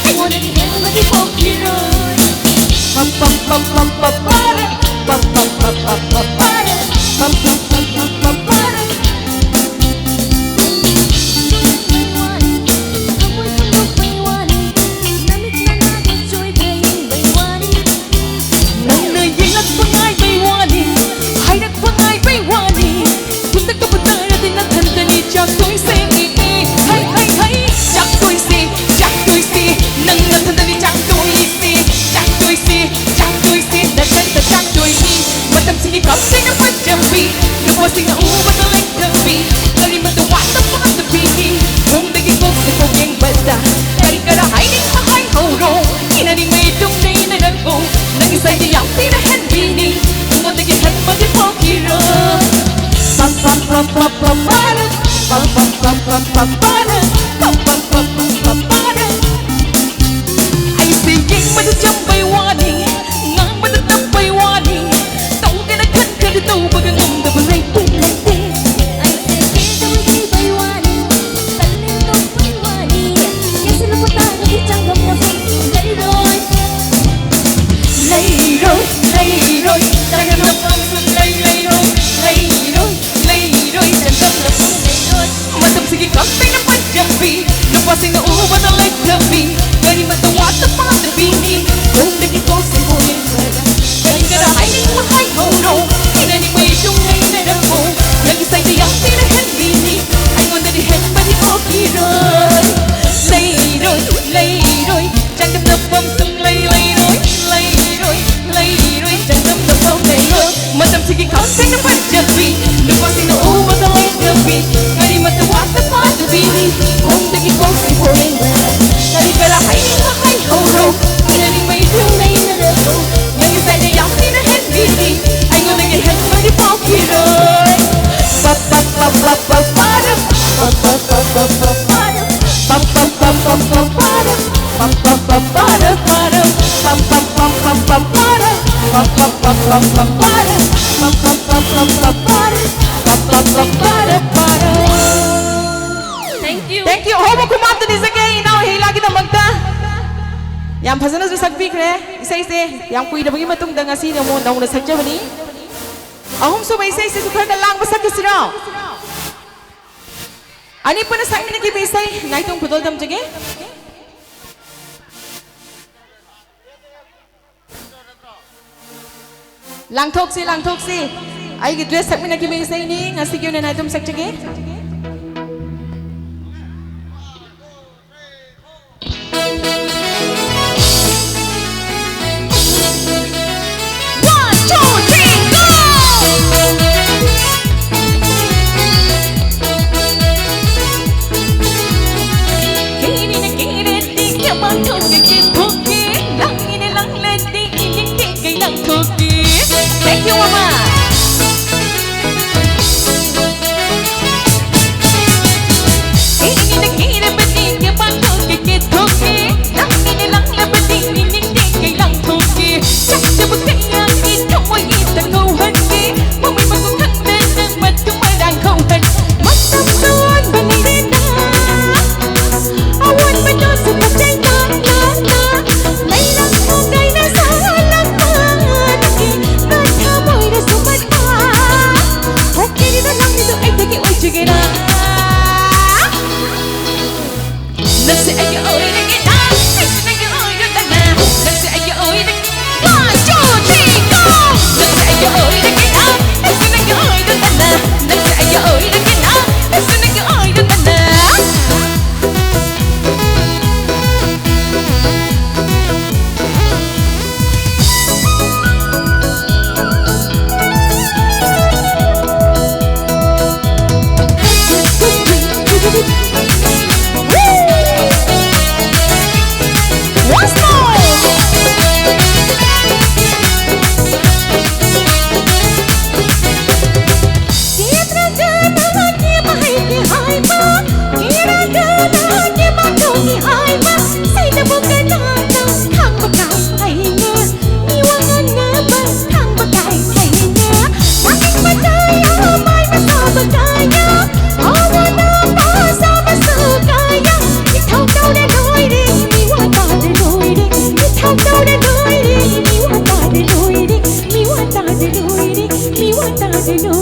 ꯑꯩꯉꯣꯟꯗꯗꯤ ꯍꯦꯟꯕꯗꯤ ꯄꯣꯛꯈꯤꯔꯣꯏ꯫ ꯄꯝ ꯄꯝ ꯄꯝ ꯄꯝ ꯄꯝ ꯄꯥꯔꯦ꯫ ꯄꯝ ꯄꯝ ꯄꯝ ꯄꯝ ꯄꯝ ꯄꯥꯔꯦ꯫ ꯄꯝ ꯄꯝ ꯄꯝ ꯄꯝ ꯄꯝ ꯄꯥꯔꯦ꯫ ꯊꯃꯣꯏ ꯐꯣꯡꯗꯣꯛꯄꯩ ꯋꯥꯅꯤ, ꯅꯃꯤꯠ ꯅꯅꯥꯗꯣ ꯆꯣꯏꯕ ꯌꯦꯡꯕꯩ ꯋꯥꯅꯤ꯫ ꯅꯪꯅ ꯌꯦꯡꯂꯛꯄ ꯉꯥꯏꯕꯩ ꯋꯥꯅꯤ, ꯍꯥꯏꯔꯛꯄ ꯉꯥꯏꯕꯩ ꯋꯥꯅꯤ꯫ ꯈꯨꯠꯇ ꯀꯞꯄ ꯇꯥꯔꯗꯤ ꯅꯊꯟꯇꯅꯤ ꯆꯥꯛꯇꯣꯏꯁꯦ꯫ ꯍꯩ, ꯍꯩ, ꯍꯩ, ꯆꯥꯛꯇꯣꯏꯁꯦ, ꯆꯥꯛꯇꯣꯏꯁꯦ꯫ ꯅꯪ ꯅꯊꯟꯇꯅꯤ ꯆꯥꯛꯇꯣꯏꯁꯦ, ꯆꯥꯛꯇꯣꯏꯁꯦ, ꯆꯥꯛꯇꯣꯏꯁꯦ꯫ ꯅꯊꯟꯇ ꯆꯥꯛꯇꯣꯏꯅꯤ꯫ ꯃꯇꯝꯁꯤꯒꯤ ꯈꯝꯇꯦꯡꯅ ꯐꯖꯕꯤ, ꯅꯨꯄꯥꯁꯤꯡꯅ ꯎꯕꯗ ꯂꯦꯡꯊꯕꯤ, ꯀꯔꯤꯃꯠꯇ ꯋꯥꯠꯇ ꯄꯥꯗꯕꯤꯅꯤ꯫ ꯈꯣꯡꯗꯒꯤ ꯀꯣꯛꯁꯤꯐꯥꯎ ꯌꯦꯡꯕꯗ ꯀꯔꯤ ꯀꯔꯥ ꯍꯥꯏꯅꯤꯡꯕ ꯍꯥꯏꯍꯧꯔꯣ꯫ ꯏꯅꯅꯤꯡꯕ ꯏꯇꯨꯡꯗ ꯏꯅꯔꯛꯑꯣ꯫ ꯅꯪꯒꯤ ꯁꯥꯏꯗꯤ ꯌꯥꯝ ꯊꯤꯅ ꯍꯦꯟꯕꯤꯅꯤ꯫ ꯑꯩꯉꯣꯟꯗꯒꯤ ꯍꯦꯟꯕꯗꯤ ꯄꯣꯛꯈꯤꯔꯣꯏ꯫ ꯄꯝ ꯄꯝ ꯄꯝ ꯄꯝ ꯄꯝ ꯄꯥꯔꯦ꯫ ꯄꯝ ꯄꯝ ꯄꯝ ꯄꯝ ꯄꯝ ꯄꯥꯔꯦ꯫ ꯄꯝ ꯄꯝ ꯄꯝ ꯄꯝ ꯄꯝ ꯄꯥꯔꯦ꯫ ꯑꯩꯁꯦ ꯌꯦꯡꯕꯗ ꯆꯝꯕꯩ ꯋꯥꯅꯤ, ꯉꯥꯡꯕꯗ ꯇꯞꯄꯩ ꯋꯥꯅꯤ, ꯇꯧꯒꯦꯅ ꯈꯟꯈ꯭ꯔꯗꯤ ꯇꯧꯕꯒ ꯉꯝꯗꯕ ꯂꯩꯇꯦ, ꯂꯩꯇꯦ꯫ ꯑꯩꯁꯦ ꯄꯦꯟꯗꯕ ꯊꯤꯕꯩ ꯋꯥꯅꯤ, ꯇꯜꯂꯦ ꯇꯣꯛꯄꯩ ꯋꯥꯅꯤ, ꯌꯦꯡꯁꯤꯜꯂꯨꯕ ꯇꯥꯔꯗꯤ ꯆꯥꯡꯗꯝꯅꯐꯝꯁꯨ ꯂꯩꯔꯣꯏ꯫ ꯂꯩꯔꯣꯏ, ꯂꯩꯔꯣꯏ, ꯆꯥꯡꯗꯝꯅꯐꯝ ꯁꯨꯡꯂꯩ ꯂꯩꯔꯣꯏ꯫ ꯂꯩꯔꯣꯏ, ꯂꯩꯔꯣꯏ, ꯆꯥꯡꯗꯝꯅꯐꯝ ꯂꯩꯔꯣꯏ꯫ ꯃꯇꯝꯁꯤꯒꯤ ꯈꯝꯇꯦꯡꯅ ꯐꯖꯕꯤ, ꯅꯨꯄꯥꯁꯤꯡꯅ ꯎꯕꯗ ꯂꯦꯡꯊꯕꯤ, ꯀꯔꯤꯃꯠꯇ ꯋꯥꯠꯇ ꯄꯥꯗꯕꯤꯅꯤ꯫ ꯈꯣꯡꯗꯒꯤ ꯀꯣꯛꯁꯤꯐꯥꯎ ꯌꯦꯡꯕꯗ ꯀꯔꯤ ꯀꯔꯥ ꯍꯥꯏꯅꯤꯡꯕ ꯍꯥꯏꯍꯧꯔꯣ꯫ ꯏꯅꯅꯤꯡꯕ ꯏꯇꯨꯡꯗ ꯏꯅꯔꯛꯑꯣ꯫ ꯅꯪꯒꯤ ꯁꯥꯏꯗ ꯌꯥꯝ ꯊꯤꯅ ꯍꯦꯟꯕꯤꯅꯤ꯫ ꯑꯩꯉꯣꯟꯗ Thank you. Thank you. ꯑꯍꯧꯕ ꯈꯨꯃꯥꯞꯇ ꯅꯤꯖꯒꯦ ꯏꯅꯥꯎ ꯍꯦꯂꯥꯒꯤꯗꯃꯛꯇ꯫ ꯌꯥꯝ ꯐꯖꯅꯁꯨ ꯁꯛꯄꯤꯈ꯭ꯔꯦ ꯏꯁꯩꯁꯦ꯫ ꯌꯥꯝ ꯀꯨꯏꯔꯕꯒꯤ ꯃꯇꯨꯡꯗ ꯉꯁꯤꯅ ꯑꯃꯨꯛ ꯅꯧꯅ ꯁꯛꯆꯕꯅꯤ꯫ ꯑꯍꯨꯝꯁꯨꯕ ꯏꯁꯩꯁꯤꯁꯨ ꯈꯔ ꯈꯔ ꯂꯥꯡꯕ ꯁꯛꯈꯤꯁꯤꯔꯣ? ꯑꯅꯤ ꯄꯨꯟꯅ ꯁꯛꯃꯤꯟꯅꯈꯤꯕ ꯏꯁꯩ ꯅꯥꯏꯇꯣꯝ ꯈꯨꯗꯣꯜ ꯇꯝꯖꯒꯦ꯫ ꯂꯥꯡꯊꯣꯛꯁꯤ, ꯂꯥꯡꯊꯣꯛꯁꯤ꯫ ꯑꯩꯒꯤ ꯗ꯭ꯔꯦꯁ ꯁꯛꯃꯤꯟꯅꯈꯤꯕ ꯏꯁꯩꯅꯤ꯫ ꯉꯁꯤꯒꯤ ꯑꯣꯏꯅ ꯅꯥꯏꯇꯣꯝ ꯁꯛꯆꯒꯦ꯫ One, two, three, go! ꯀꯦꯔꯤꯅ ꯀꯦꯔꯗꯤ ꯀꯦꯕꯥꯛ ꯊꯣꯛꯀꯦ ꯀꯦꯊꯣꯛꯀꯦ, ꯂꯥꯡꯉꯤꯅ ꯂꯥꯡꯂꯗꯤ ꯏꯅꯤꯡ ꯇꯦꯡꯒꯩ ꯂꯥꯡꯊꯣꯛꯀꯦ꯫ Thank you, ꯃꯃꯥ꯫ ꯀꯦꯔꯤꯅ ꯀꯦꯔꯕꯗꯤ ꯀꯦꯕꯥꯛ ꯊꯣꯛꯀꯦ ꯀꯦꯊꯣꯛꯀꯦ, ꯂꯥꯡꯉꯤꯅ ꯂꯥꯡꯂꯕꯗꯤ ꯏꯅꯤꯡ ꯇꯦꯡꯒꯩ ꯂꯥꯡꯊꯣꯛꯀꯦ꯫ ꯆꯥꯛꯆꯕ ꯀꯌꯥꯒꯤ ꯊꯃꯣꯏꯒꯤ ꯇꯪꯍꯧꯍꯟꯒꯦ, ꯃꯃꯩ ꯃꯈꯣꯡ ꯈꯪꯗꯅ ꯃꯇꯨ ꯃꯔꯥꯡ ꯍꯧꯍꯟ꯫ ꯃꯇꯝ ꯇꯣꯟꯕ ꯂꯩꯔꯦꯅ꯫ ꯑꯑꯣꯟꯕꯗꯨꯁꯨ ꯐꯖꯩ ꯅꯥ, ꯅꯥ, ꯅꯥ꯫ ꯂꯩꯔꯛ ꯅꯣꯡꯗꯩꯅ ꯁꯥꯍꯜꯂꯛꯄ ꯅꯪꯒꯤ ꯅꯊꯃꯣꯏꯗꯁꯨ ꯃꯊꯥ꯫ ꯍꯣꯠꯅꯔꯤꯕ ꯂꯝꯕꯤꯗꯨ ꯑꯩꯗꯒꯤ ꯑꯣꯏꯖꯒꯦꯔꯥ? ꯅꯪꯁꯦ ꯑꯩꯒꯤ ꯑꯣꯏꯔꯒꯦꯔꯥ? ꯑꯩꯁꯨ ꯅꯪꯒꯤ ꯑꯣꯏꯔꯒꯅ꯫ ꯅꯪꯁꯦ ꯑꯩꯒꯤ ꯑꯣꯏꯔꯒꯦꯔꯥ? One, two, three, go! ꯅꯪꯁꯦ ꯑꯩꯒꯤ ꯑꯣꯏꯔꯒꯦꯔꯥ? ꯑꯩꯁꯨ ꯅꯪꯒꯤ ꯑꯣꯏꯔꯒꯅ꯫ ꯅꯪꯁꯦ ꯑꯩꯒꯤ ꯑꯣꯏꯔꯒꯦꯔꯥ? ꯑꯩꯁꯨ ꯅꯪꯒꯤ ꯑꯣꯏꯔꯒꯅ꯫ Once more.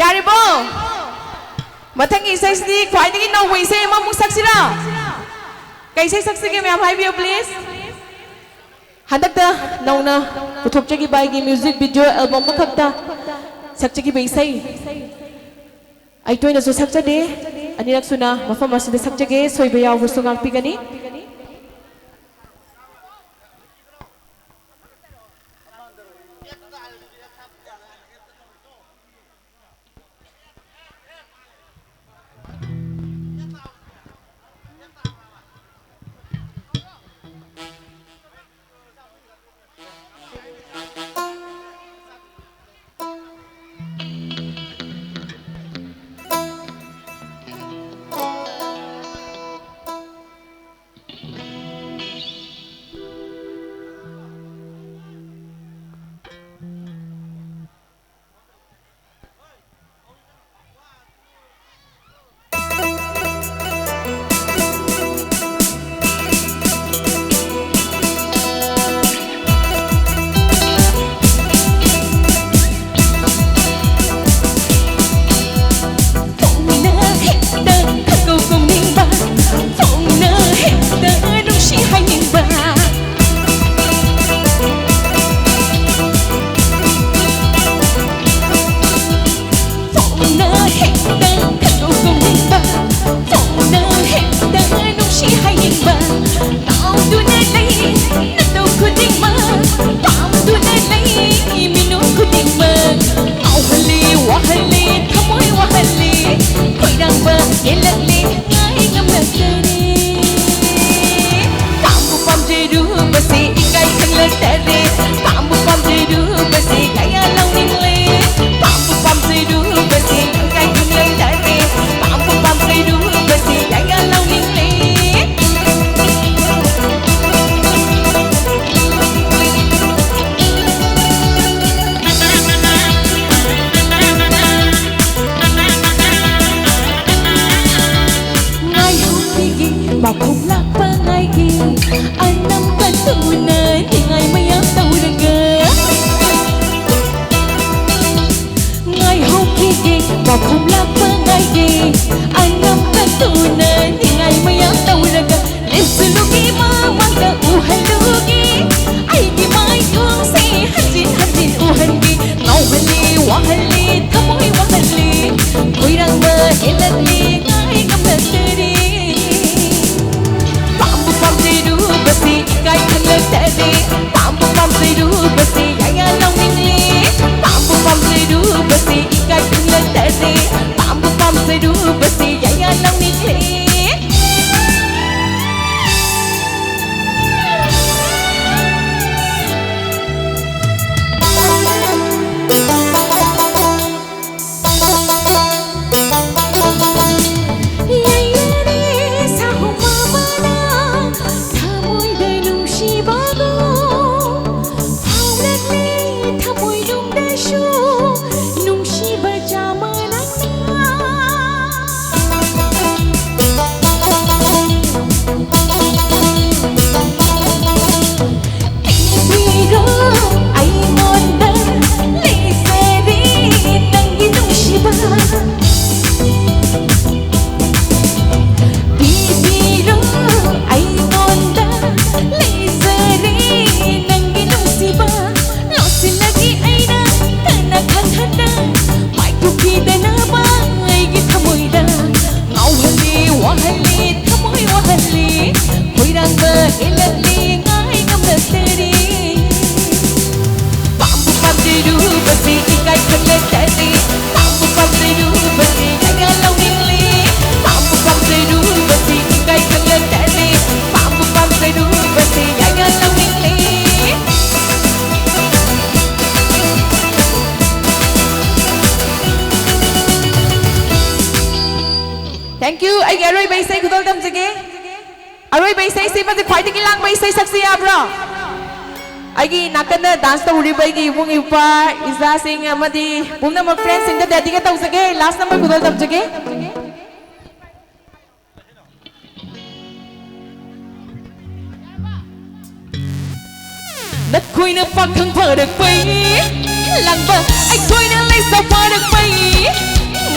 ꯌꯥꯔꯤꯕꯣ? ꯃꯊꯪꯒꯤ ꯏꯁꯩꯁꯤꯗꯤ ꯈ꯭ꯋꯥꯏꯗꯒꯤ ꯅꯧꯕ ꯏꯁꯩ ꯑꯃꯃꯨꯛ ꯁꯛꯁꯤꯔꯥ? ꯀꯩ ꯏꯁꯩ ꯁꯛꯁꯤꯒꯦ ꯃꯌꯥꯝ ꯍꯥꯏꯕꯤꯌꯨ, please꯫ ꯍꯟꯗꯛꯇ ꯅꯧꯅ ꯄꯨꯊꯣꯛꯆꯈꯤꯕ ꯑꯩꯒꯤ music video album ꯑꯃꯈꯛꯇ ꯁꯛꯆꯈꯤꯕ ꯏꯁꯩ꯫ ꯑꯩ ꯇꯣꯏꯅꯁꯨ ꯁꯛꯆꯗꯦ, ꯑꯅꯤꯔꯛ ꯁꯨꯅ ꯃꯐꯝ ꯑꯁꯤꯗ ꯁꯛꯆꯒꯦ, ꯁꯣꯏꯕ ꯌꯥꯎꯕꯁꯨ ꯉꯥꯛꯄꯤꯒꯅꯤ꯫ ꯄꯥꯎꯈꯨꯝ ꯂꯥꯛꯄ ꯉꯥꯏꯒꯦ꯫ ꯑꯉꯝꯕ ꯇꯨꯅ ꯅꯤꯡꯉꯥꯏ ꯃꯌꯥꯝ ꯇꯧꯔꯒ ꯂꯦꯞꯁꯤꯜꯂꯨꯒꯦ, ꯃꯃꯥꯡꯗ ꯎꯍꯜꯂꯨꯒꯦ꯫ ꯑꯩꯒꯤ ꯃꯥꯏꯊꯣꯡꯁꯦ ꯍꯟꯖꯤꯟ ꯍꯟꯖꯤꯟ ꯎꯍꯟꯒꯦ꯫ ꯉꯥꯎꯍꯜꯂꯦ, ꯋꯥꯍꯜꯂꯦ, ꯊꯃꯣꯏ ꯋꯥꯍꯜꯂꯦ꯫ ꯈꯣꯏꯔꯥꯡꯕ ꯍꯦꯜꯂꯛꯂꯦ, ꯉꯥꯏ ꯉꯝꯂꯛꯇꯔꯦ꯫ ꯄꯥꯝꯕꯨ ꯄꯥꯝꯖꯔꯨꯕꯁꯤ ꯏꯀꯥꯏ ꯈꯪꯂꯛꯇꯔꯦ꯫ ꯄꯥꯝꯕꯨ ꯄꯥꯝꯖꯔꯨꯕꯁꯤ ꯌꯥꯌꯥ ꯂꯥꯎꯅꯤꯡꯂꯦ꯫ ꯄꯥꯝꯕꯨ ꯄꯥꯝꯖꯔꯨꯕꯁꯤ ꯏꯀꯥꯏ ꯈꯪꯂꯛꯇꯔꯦ꯫ ꯄꯥꯝꯕꯨ ꯄꯥꯝꯖꯔꯨꯕꯁꯤ ꯌꯥꯌꯥ ꯂꯥꯎꯅꯤꯡꯂꯦ꯫ ꯌꯥꯏꯌꯦꯅꯦ ꯁꯥꯍꯨ ꯃꯃꯥꯅ ꯊꯃꯣꯏꯗ ꯅꯨꯡꯁꯤꯕꯗꯣ ꯐꯥꯎꯔꯛꯂꯦ ꯊꯃꯣꯏꯅꯨꯡꯗꯁꯨ ꯅꯨꯡꯁꯤꯕ ꯆꯥꯃ ꯅꯪꯅ꯫ ꯄꯤꯕꯤꯔꯣ ꯑꯩꯉꯣꯟꯗ ꯂꯩꯖꯔꯦ ꯅꯪꯒꯤ ꯅꯨꯡꯁꯤꯕ꯫ ꯄꯤꯕꯤꯔꯣ ꯑꯩꯉꯣꯟꯗ ꯂꯩꯖꯔꯦ ꯅꯪꯒꯤ ꯅꯨꯡꯁꯤꯕ꯫ ꯂꯣꯠꯁꯤꯜꯂꯒꯦ ꯑꯩꯅ ꯀꯟꯅ ꯈꯪꯍꯟꯅ ꯃꯥꯏꯊꯣꯛꯈꯤꯗꯅꯕ ꯑꯩꯒꯤ ꯊꯃꯣꯏꯗ ꯉꯥꯎꯍꯜꯂꯤ ꯋꯥꯍꯜꯂꯤ ꯊꯃꯣꯏ ꯋꯥꯍꯜꯂꯤ꯫ ꯈꯣꯏꯔꯥꯡꯕ ꯍꯦꯜꯂꯛꯂꯤ ꯉꯥꯏ ꯉꯝꯂꯛꯇꯔꯦ꯫ ꯄꯥꯝꯕꯨ ꯄꯥꯝꯖꯔꯨꯕꯁꯤ ꯏꯀꯥꯏ ꯈꯪꯂꯛꯇꯔꯦ꯫ ꯄꯥꯝꯕꯨ ꯄꯥꯝꯖꯔꯨꯕꯁꯤ ꯌꯥꯌꯥ ꯂꯥꯎꯅꯤꯡꯂꯦ꯫ ꯄꯥꯝꯕꯨ ꯄꯥꯝꯖꯔꯨꯕꯁꯤ ꯏꯀꯥꯏ ꯈꯪꯂꯛꯇꯔꯦ꯫ ꯄꯥꯝꯕꯨ ꯄꯥꯝꯖꯔꯨꯕꯁꯤ ꯌꯥꯌꯥ ꯂꯥꯎꯅꯤꯡꯂꯦ꯫ Thank you. ꯑꯩꯒꯤ ꯑꯔꯣꯏꯕ ꯏꯁꯩ ꯈꯨꯗꯣꯜ ꯇꯝꯖꯒꯦ꯫ ꯑꯔꯣꯏꯕ ꯏꯁꯩꯁꯤ ꯃꯁꯤ ꯈ꯭ꯋꯥꯏꯗꯒꯤ ꯂꯥꯡꯕ ꯏꯁꯩ ꯁꯛꯁꯤ ꯌꯥꯕ꯭ꯔꯣ? ꯑꯩꯒꯤ ꯅꯥꯀꯟꯗ dance ꯇꯧꯔꯤꯕ ꯑꯩꯒꯤ ꯏꯕꯨꯡ ꯏꯄ꯭ꯋꯥ, ꯏꯆꯥꯁꯤꯡ ꯑꯃꯗꯤ ꯄꯨꯝꯅꯃꯛ friendꯁꯤꯡꯗ dedicate ꯇꯧꯖꯒꯦ꯫ Last number ꯈꯨꯗꯣꯜ ꯇꯝꯖꯒꯦ꯫ ꯅꯈꯣꯏꯅ ꯄꯥꯈꯪ ꯐꯥꯔꯛꯄꯩ ꯂꯥꯡꯕ, ꯑꯩꯈꯣꯏꯅ ꯂꯩꯁꯥ ꯐꯥꯔꯛꯄꯩ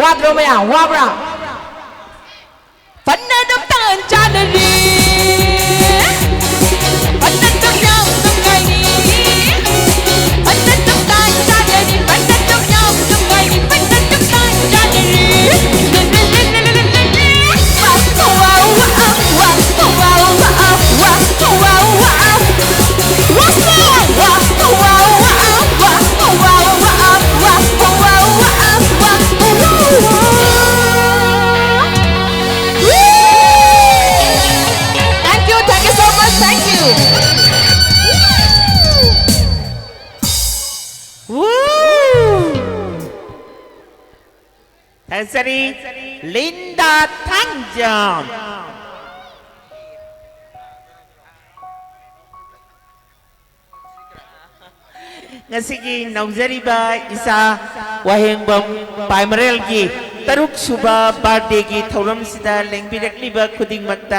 ꯋꯥꯗ꯭ꯔꯣ ꯃꯌꯥꯝ? ꯋꯥꯕ꯭ꯔꯥ? ꯐꯅ ꯑꯗꯨꯝ ꯇꯥꯟ ꯆꯥꯅꯔꯤ꯫ ꯐꯅ ꯑꯗꯨꯝ ꯌꯥꯝ ꯅꯨꯡꯉꯥꯏꯔꯤ꯫ ꯐꯅ ꯑꯗꯨꯝ ꯇꯥꯟ ꯆꯥꯅꯔꯤ꯫ ꯐꯅ ꯑꯗꯨꯝ ꯌꯥꯝ ꯅꯨꯡꯉꯥꯏꯔꯤ꯫ ꯐꯅ ꯑꯗꯨꯝ ꯇꯥꯟ ꯆꯥꯅꯔꯤ꯫ Thank you, thank you so much, thank you. Woo! ꯊꯥꯒꯠꯆꯔꯤ, ꯂꯤꯟꯗꯥ ꯊꯥꯡꯖꯝ꯫ ꯉꯁꯤꯒꯤ ꯅꯧꯖꯔꯤꯕ ꯏꯆꯥ ꯋꯥꯍꯦꯡꯕꯝ ꯄ꯭ꯔꯥꯏꯃꯔꯦꯜꯒꯤ ꯇꯔꯨꯛ ꯁꯨꯕ ꯕꯥꯔꯗꯦꯒꯤ ꯊꯧꯔꯝꯁꯤꯗ ꯂꯦꯡꯕꯤꯔꯛꯂꯤꯕ ꯈꯨꯗꯤꯡꯃꯛꯇ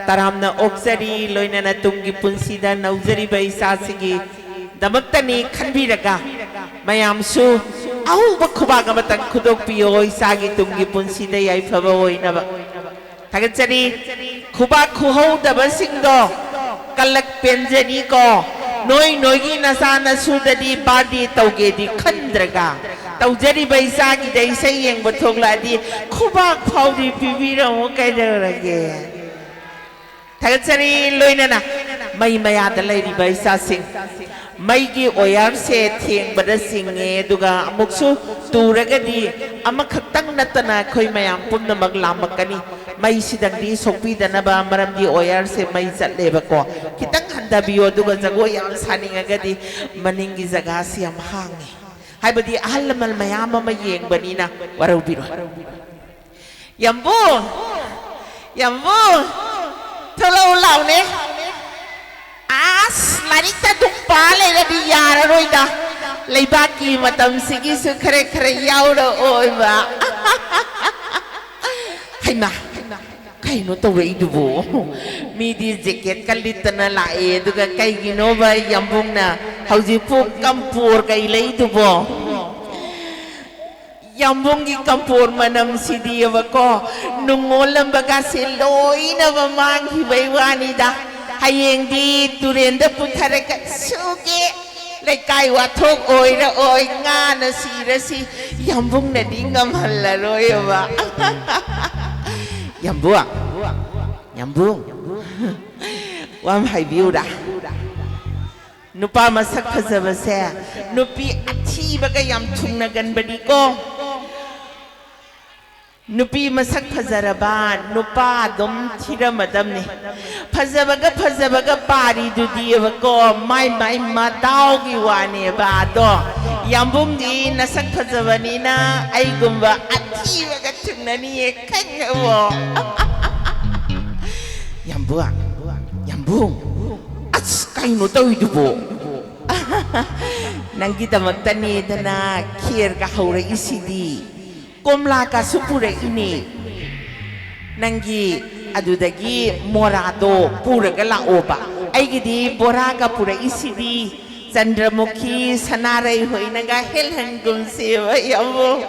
ꯇꯔꯥꯝꯅ ꯑꯣꯛꯆꯔꯤ, ꯂꯣꯏꯅꯅ ꯇꯨꯡꯒꯤ ꯄꯨꯟꯁꯤꯗ ꯅꯧꯖꯔꯤꯕ ꯏꯆꯥꯁꯤꯒꯤ ꯗꯃꯛꯇꯅꯤ ꯈꯟꯕꯤꯔꯒ ꯃꯌꯥꯝꯁꯨ ꯑꯍꯧꯕ ꯈꯨꯕꯥꯛ ꯑꯃꯇꯪ ꯈꯨꯗꯣꯛꯄꯤꯌꯣ, ꯏꯆꯥꯒꯤ ꯇꯨꯡꯒꯤ ꯄꯨꯟꯁꯤꯗ ꯌꯥꯏꯐꯕ ꯑꯣꯏꯅꯕ꯫ ꯊꯥꯒꯠꯆꯔꯤ꯫ ꯈꯨꯕꯥꯛ ꯈꯨꯍꯧꯗꯕꯁꯤꯡꯗꯣ ꯀꯂꯛ ꯄꯦꯟꯖꯅꯤꯀꯣ꯫ ꯅꯣꯏ ꯅꯣꯏꯒꯤ ꯅꯆꯥ ꯅꯁꯨꯗꯗꯤ ꯕꯥꯔꯗꯦ ꯇꯧꯒꯦꯗꯤ ꯈꯟꯗ꯭ꯔꯒ, ꯇꯧꯖꯔꯤꯕ ꯏꯆꯥꯒꯤꯗ ꯏꯁꯩ ꯌꯦꯡꯕ ꯊꯣꯛꯂꯛꯑꯗꯤ ꯈꯨꯕꯥꯛ ꯐꯥꯎꯗꯤ ꯄꯤꯕꯤꯔꯝꯃꯨ ꯀꯩꯗꯧꯔꯒꯦ? ꯊꯥꯒꯠꯆꯔꯤ꯫ ꯂꯣꯏꯅꯅ ꯃꯩ ꯃꯌꯥꯗ ꯂꯩꯔꯤꯕ ꯏꯆꯥꯁꯤꯡ, ꯃꯩꯒꯤ ꯑꯣꯌꯥꯔꯁꯦ ꯊꯦꯡꯕꯗ ꯆꯤꯡꯉꯦ, ꯑꯗꯨꯒ ꯑꯃꯨꯛꯁꯨ ꯇꯨꯔꯒꯗꯤ ꯑꯃꯈꯛꯇꯪ ꯅꯠꯇꯅ ꯑꯩꯈꯣꯏ ꯃꯌꯥꯝ ꯄꯨꯝꯅꯃꯛ ꯂꯥꯝꯃꯛꯀꯅꯤ꯫ ꯃꯩꯁꯤꯗꯪꯗꯤ ꯁꯣꯛꯄꯤꯗꯅꯕ, ꯃꯔꯝꯗꯤ ꯑꯣꯌꯥꯔꯁꯦ ꯃꯩ ꯆꯠꯂꯦꯕꯀꯣ꯫ ꯈꯤꯇꯪ ꯍꯟꯊꯕꯤꯌꯣ, ꯑꯗꯨꯒ ꯖꯒꯣꯏ ꯌꯥꯝ ꯁꯥꯅꯤꯡꯉꯒꯗꯤ ꯃꯅꯤꯡꯒꯤ ꯖꯒꯥꯁꯤ ꯌꯥꯝ ꯍꯥꯡꯉꯤ, ꯍꯥꯏꯕꯗꯤ ꯑꯍꯜ ꯂꯃꯟ ꯃꯌꯥꯝ ꯑꯃ ꯌꯦꯡꯕꯅꯤꯅ ꯋꯥꯔꯧꯕꯤꯔꯣꯏ꯫ ꯌꯥꯝꯕꯨꯡ! ꯌꯥꯝꯕꯨꯡ! ꯊꯣꯛꯂꯛꯎ ꯂꯥꯎꯅꯦ꯫ ꯑꯁ, ꯂꯥꯏꯔꯤꯛꯇ ꯑꯗꯨꯝ ꯄꯥ ꯂꯩꯔꯗꯤ ꯌꯥꯔꯔꯣꯏꯗ꯫ ꯂꯩꯕꯥꯛꯀꯤ ꯃꯇꯝꯁꯤꯒꯤꯁꯨ ꯈꯔ ꯈꯔ ꯌꯥꯎꯔꯛꯑꯣꯏꯕ꯫ ꯍꯩꯃꯥ, ꯀꯩꯅꯣ ꯇꯧꯔꯛꯏꯗꯨꯕꯨ? ꯃꯤꯗꯤ ꯖꯦꯀꯦꯠꯀ ꯂꯤꯠꯇꯅ ꯂꯥꯛꯑꯦ, ꯑꯗꯨꯒ ꯀꯩꯒꯤꯅꯣꯕ ꯌꯥꯝꯕꯨꯡꯅ ꯍꯧꯖꯤꯛꯄꯨ ꯀꯝꯄꯣꯔ ꯀꯩ ꯂꯩꯗꯨꯕꯣ? ꯌꯥꯝꯕꯨꯡꯒꯤ ꯀꯝꯄꯣꯔ ꯃꯅꯝꯁꯤꯗꯤꯕꯀꯣ, ꯅꯨꯡ ꯑꯣꯜꯂꯝꯕꯒꯁꯦ ꯂꯣꯏꯅꯕ ꯃꯥꯡꯈꯤꯕꯩ ꯋꯥꯅꯤꯗ꯫ ꯍꯌꯦꯡꯗꯤ ꯇꯨꯔꯦꯟꯗ ꯄꯨꯊꯔꯒ ꯁꯨꯒꯦ꯫ ꯂꯩꯀꯥꯏ ꯋꯥꯊꯣꯛ ꯑꯣꯏꯔ ꯑꯣꯏ, ꯉꯥꯅ ꯁꯤꯔꯁꯤ, ꯌꯥꯝꯕꯨꯡꯅꯗꯤ ꯉꯝꯍꯜꯂꯔꯣꯏꯕ꯫ ꯌꯥꯝꯕꯨꯡ, ꯌꯥꯝꯕꯨꯡ, ꯋꯥ ꯑꯃ ꯍꯥꯏꯕꯤꯌꯨꯔꯥ? ꯅꯨꯄꯥ ꯃꯁꯛ ꯐꯖꯕꯁꯦ ꯅꯨꯄꯤ ꯑꯊꯤꯕꯒ ꯌꯥꯝ ꯊꯨꯡꯅꯒꯟꯕꯅꯤꯀꯣ꯫ ꯅꯨꯄꯤ ꯃꯁꯛ ꯐꯖꯔꯕ ꯅꯨꯄꯥ ꯑꯗꯨꯝ ꯊꯤꯔꯝꯃꯗꯝꯅꯤ꯫ ꯐꯖꯕꯒ ꯐꯖꯕꯒ ꯄꯥꯔꯤꯗꯨꯗꯤꯕꯀꯣ, ꯃꯥꯏ ꯃꯥꯏ ꯃꯗꯥꯎꯒꯤ ꯋꯥꯅꯦꯕ꯫ ꯑꯗꯣ ꯌꯥꯝꯕꯨꯡꯗꯤ ꯅꯁꯛ ꯐꯖꯕꯅꯤꯅ ꯑꯩꯒꯨꯝꯕ ꯑꯊꯤꯕꯒ ꯊꯨꯡꯅꯅꯤꯌꯦ, ꯈꯪꯉꯕꯣ? ꯌꯥꯝꯕꯨꯡ, ꯌꯥꯝꯕꯨꯡ, ꯑꯁ, ꯀꯩꯅꯣ ꯇꯧꯔꯤꯗꯨꯕꯣ? ꯅꯪꯒꯤꯗꯃꯛꯇꯅꯦꯗꯅ ꯈꯦꯔꯒ ꯍꯧꯔꯛꯏꯁꯤꯗꯤ, ꯀꯣꯝꯂꯥꯒꯁꯨ ꯄꯨꯔꯛꯏꯅꯦ꯫ ꯅꯪꯒꯤ ꯑꯗꯨꯗꯒꯤ ꯃꯣꯔꯥꯗꯣ ꯄꯨꯔꯒ ꯂꯥꯛꯑꯣꯕ꯫ ꯑꯩꯒꯤꯗꯤ ꯕꯣꯔꯥꯒ ꯄꯨꯔꯛꯏꯁꯤꯗꯤ, ꯆꯟꯗ꯭ꯔꯃꯨꯈꯤ, ꯁꯅꯥꯔꯩ ꯍꯣꯏꯅꯒ ꯍꯦꯜꯍꯟꯒꯨꯝꯁꯦꯕ, ꯌꯥꯝꯕꯨꯡ꯫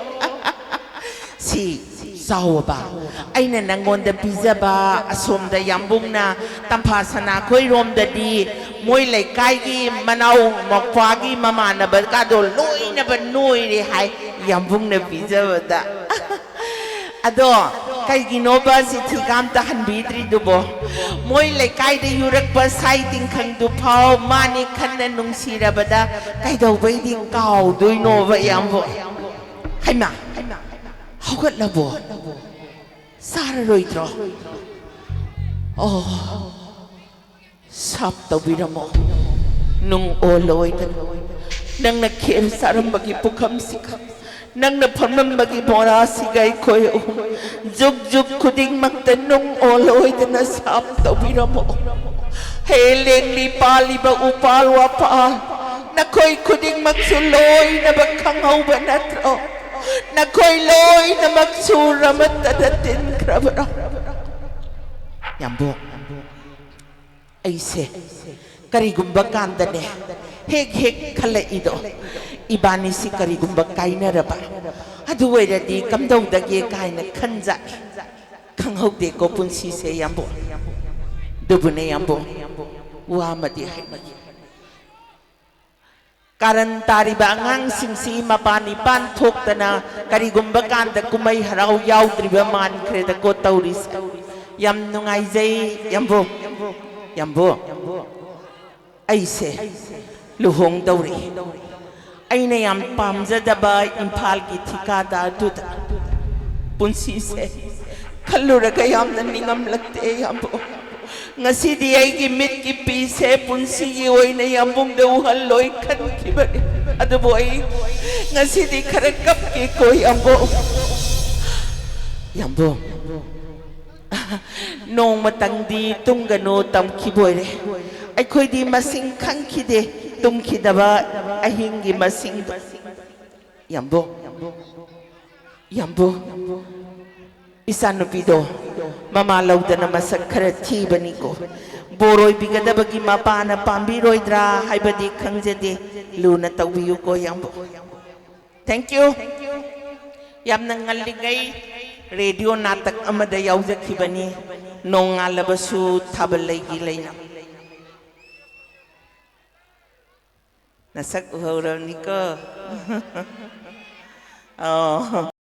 ꯁꯤ ꯆꯥꯎꯑꯕ, ꯑꯩꯅ ꯅꯪꯉꯣꯟꯗ ꯄꯤꯖꯕ꯫ ꯑꯁꯣꯝꯗ ꯌꯥꯝꯕꯨꯡꯅ ꯇꯝꯐꯥ ꯁꯅꯥꯈꯣꯏꯔꯣꯝꯗꯗꯤ ꯃꯣꯏ ꯂꯩꯀꯥꯏꯒꯤ ꯃꯅꯥꯎ ꯃꯧꯄ꯭ꯋꯥꯒꯤ ꯃꯃꯥꯟꯅꯕꯒꯗꯣ ꯂꯣꯏꯅꯕ ꯅꯣꯏꯔꯦ ꯍꯥꯏ, ꯌꯥꯝꯕꯨꯡꯅ ꯄꯤꯖꯕꯗ꯫ ꯑꯗꯣ ꯀꯩꯒꯤꯅꯣꯕ ꯁꯤ ꯊꯤꯒꯥꯝꯇ ꯍꯟꯕꯤꯗ꯭ꯔꯤꯗꯨꯕꯣ? ꯃꯣꯏ ꯂꯩꯀꯥꯏꯗ ꯌꯨꯔꯛꯄ ꯁꯥꯏ ꯇꯤꯡꯈꯪꯗꯨ ꯐꯥꯎ ꯃꯥꯅꯤ ꯈꯟꯅ ꯅꯨꯡꯁꯤꯔꯕꯗ ꯀꯩꯗꯧꯕꯩꯗꯤ ꯀꯥꯎꯗꯣꯏꯅꯣꯕ, ꯌꯥꯝꯕꯨꯡ? ꯍꯩꯃꯥ, ꯍꯧꯒꯠꯂꯕꯣ? ꯆꯥꯔꯔꯣꯏꯗ꯭ꯔꯣ? ꯑꯣ, ꯁꯥꯞ ꯇꯧꯕꯤꯔꯝꯃꯣ꯫ ꯅꯨꯡ ꯑꯣꯜꯂꯣꯏꯗꯅ ꯅꯪꯅ ꯈꯦꯔ ꯆꯥꯔꯝꯕꯒꯤ ꯄꯨꯈꯝꯁꯤꯒ, ꯅꯪꯅ ꯐꯝꯂꯝꯕꯒꯤ ꯃꯣꯔꯥꯁꯤꯒ ꯑꯩꯈꯣꯏ ꯑꯍꯨꯝ ꯖꯨꯛ ꯖꯨꯛ ꯈꯨꯗꯤꯡꯃꯛꯇ ꯅꯨꯡ ꯑꯣꯜꯂꯣꯏꯗꯅ ꯁꯥꯞ ꯇꯧꯕꯤꯔꯝꯃꯣ꯫ ꯍꯦ ꯂꯦꯡꯂꯤ ꯄꯥꯜꯂꯤꯕ ꯎꯄꯥꯜ ꯋꯥꯄꯥꯜ, ꯅꯈꯣꯏ ꯈꯨꯗꯤꯡꯃꯛꯁꯨ ꯂꯣꯏꯅꯃꯛ ꯈꯪꯍꯧꯕ ꯅꯠꯇ꯭ꯔꯣ? ꯅꯈꯣꯏ ꯂꯣꯏꯅꯃꯛꯁꯨ ꯔꯃꯠꯇꯗ ꯇꯤꯟꯈ꯭ꯔꯕ꯭ꯔꯣ? ꯌꯥꯝꯕꯨꯡ, ꯑꯩꯁꯦ ꯀꯔꯤꯒꯨꯝꯕ ꯀꯥꯟꯗꯅꯦ ꯍꯦꯛ ꯍꯦꯛ ꯈꯜꯂꯛꯏꯗꯣ, ꯏꯕꯥꯅꯤꯁꯤ ꯀꯔꯤꯒꯨꯝꯕ ꯀꯥꯏꯅꯔꯕ, ꯑꯗꯨ ꯑꯣꯏꯔꯗꯤ ꯀꯝꯗꯧꯗꯒꯦ ꯀꯥꯏꯅ ꯈꯟꯖꯥꯠꯅꯤ꯫ ꯈꯪꯍꯧꯗꯦꯀꯣ ꯄꯨꯟꯁꯤꯁꯦ ꯌꯥꯝꯕꯣ꯫ ꯑꯗꯨꯕꯨꯅꯦ ꯌꯥꯝꯕꯣ, ꯋꯥ ꯑꯃꯗꯤ ꯍꯥꯏꯅꯤꯡꯏ꯫ ꯀꯥꯔꯟ ꯇꯥꯔꯤꯕ ꯑꯉꯥꯡꯁꯤꯡꯁꯤ ꯃꯄꯥꯟ ꯏꯄꯥꯟ ꯊꯣꯛꯇꯅ ꯀꯔꯤꯒꯨꯝꯕ ꯀꯥꯟꯗ ꯀꯨꯝꯍꯩ ꯍꯔꯥꯎ ꯌꯥꯎꯗ꯭ꯔꯤꯕ ꯃꯥꯟꯈ꯭ꯔꯦꯗꯀꯣ ꯇꯧꯔꯤꯁꯦ꯫ ꯌꯥꯝ ꯅꯨꯡꯉꯥꯏꯖꯩ ꯌꯥꯝꯕꯣ꯫ ꯌꯥꯝꯕꯣ, ꯑꯩꯁꯦ ꯂꯨꯍꯣꯡꯗꯧꯔꯤ꯫ ꯑꯩꯅ ꯌꯥꯝ ꯄꯥꯝꯖꯗꯕ ꯏꯝꯐꯥꯜꯒꯤ ꯊꯤꯀꯥꯗꯥꯔꯗꯨꯗ꯫ ꯄꯨꯟꯁꯤꯁꯦ ꯈꯜꯂꯨꯔꯒ ꯌꯥꯝꯅ ꯅꯤꯡꯉꯝꯂꯛꯇꯦ ꯌꯥꯝꯕꯣ꯫ ꯉꯁꯤꯗꯤ ꯑꯩꯒꯤ ꯃꯤꯠꯀꯤ ꯄꯤꯁꯦ ꯄꯨꯟꯁꯤꯒꯤ ꯑꯣꯏꯅ ꯌꯥꯝꯕꯨꯡꯗ ꯎꯍꯜꯂꯣꯏ ꯈꯟꯈꯤꯕꯅꯤ꯫ ꯑꯗꯨꯕꯨ ꯑꯩ ꯉꯁꯤꯗꯤ ꯈꯔ ꯀꯞꯀꯦꯀꯣ ꯌꯥꯝꯕꯣ꯫ ꯌꯥꯝꯕꯣ, ꯅꯣꯡꯃꯇꯪꯗꯤ ꯇꯨꯝꯒꯅꯨ ꯇꯝꯈꯤꯕ ꯑꯣꯏꯔꯦ꯫ ꯑꯩꯈꯣꯏꯗꯤ ꯃꯁꯤꯡ ꯈꯪꯈꯤꯗꯦ, ꯇꯨꯝꯈꯤꯗꯕ ꯑꯍꯤꯡꯒꯤ ꯃꯁꯤꯡꯗꯣ꯫ ꯌꯥꯝꯕꯣ, ꯌꯥꯝꯕꯣ, ꯏꯆꯥꯅꯨꯄꯤꯗꯣ ꯃꯃꯥ ꯂꯧꯗꯅ ꯃꯁꯛ ꯈꯔ ꯊꯤꯕꯅꯤꯀꯣ꯫ ꯕꯣꯔ ꯑꯣꯏꯕꯤꯒꯗꯕꯒꯤ ꯃꯄꯥꯅ ꯄꯥꯝꯕꯤꯔꯣꯏꯗ꯭ꯔꯥ ꯍꯥꯏꯕꯗꯤ ꯈꯪꯖꯗꯦ꯫ ꯂꯨꯅ ꯇꯧꯕꯤꯌꯨꯀꯣ ꯌꯥꯝꯕꯣ꯫ Thank you꯫ ꯌꯥꯝꯅ ꯉꯜꯂꯤꯉꯩ ꯔꯦꯗꯤꯑꯣ ꯅꯥꯇꯛ ꯑꯃꯗ ꯌꯥꯎꯖꯈꯤꯕꯅꯤ꯫ ꯅꯣꯡꯉꯥꯜꯂꯕꯁꯨ ꯊꯥꯕꯜ ꯂꯩꯒꯤ ꯂꯩꯅ꯫ ꯅꯁꯛ ꯎꯍꯧꯔꯕꯅꯤꯀꯣ꯫ ꯑꯣ꯫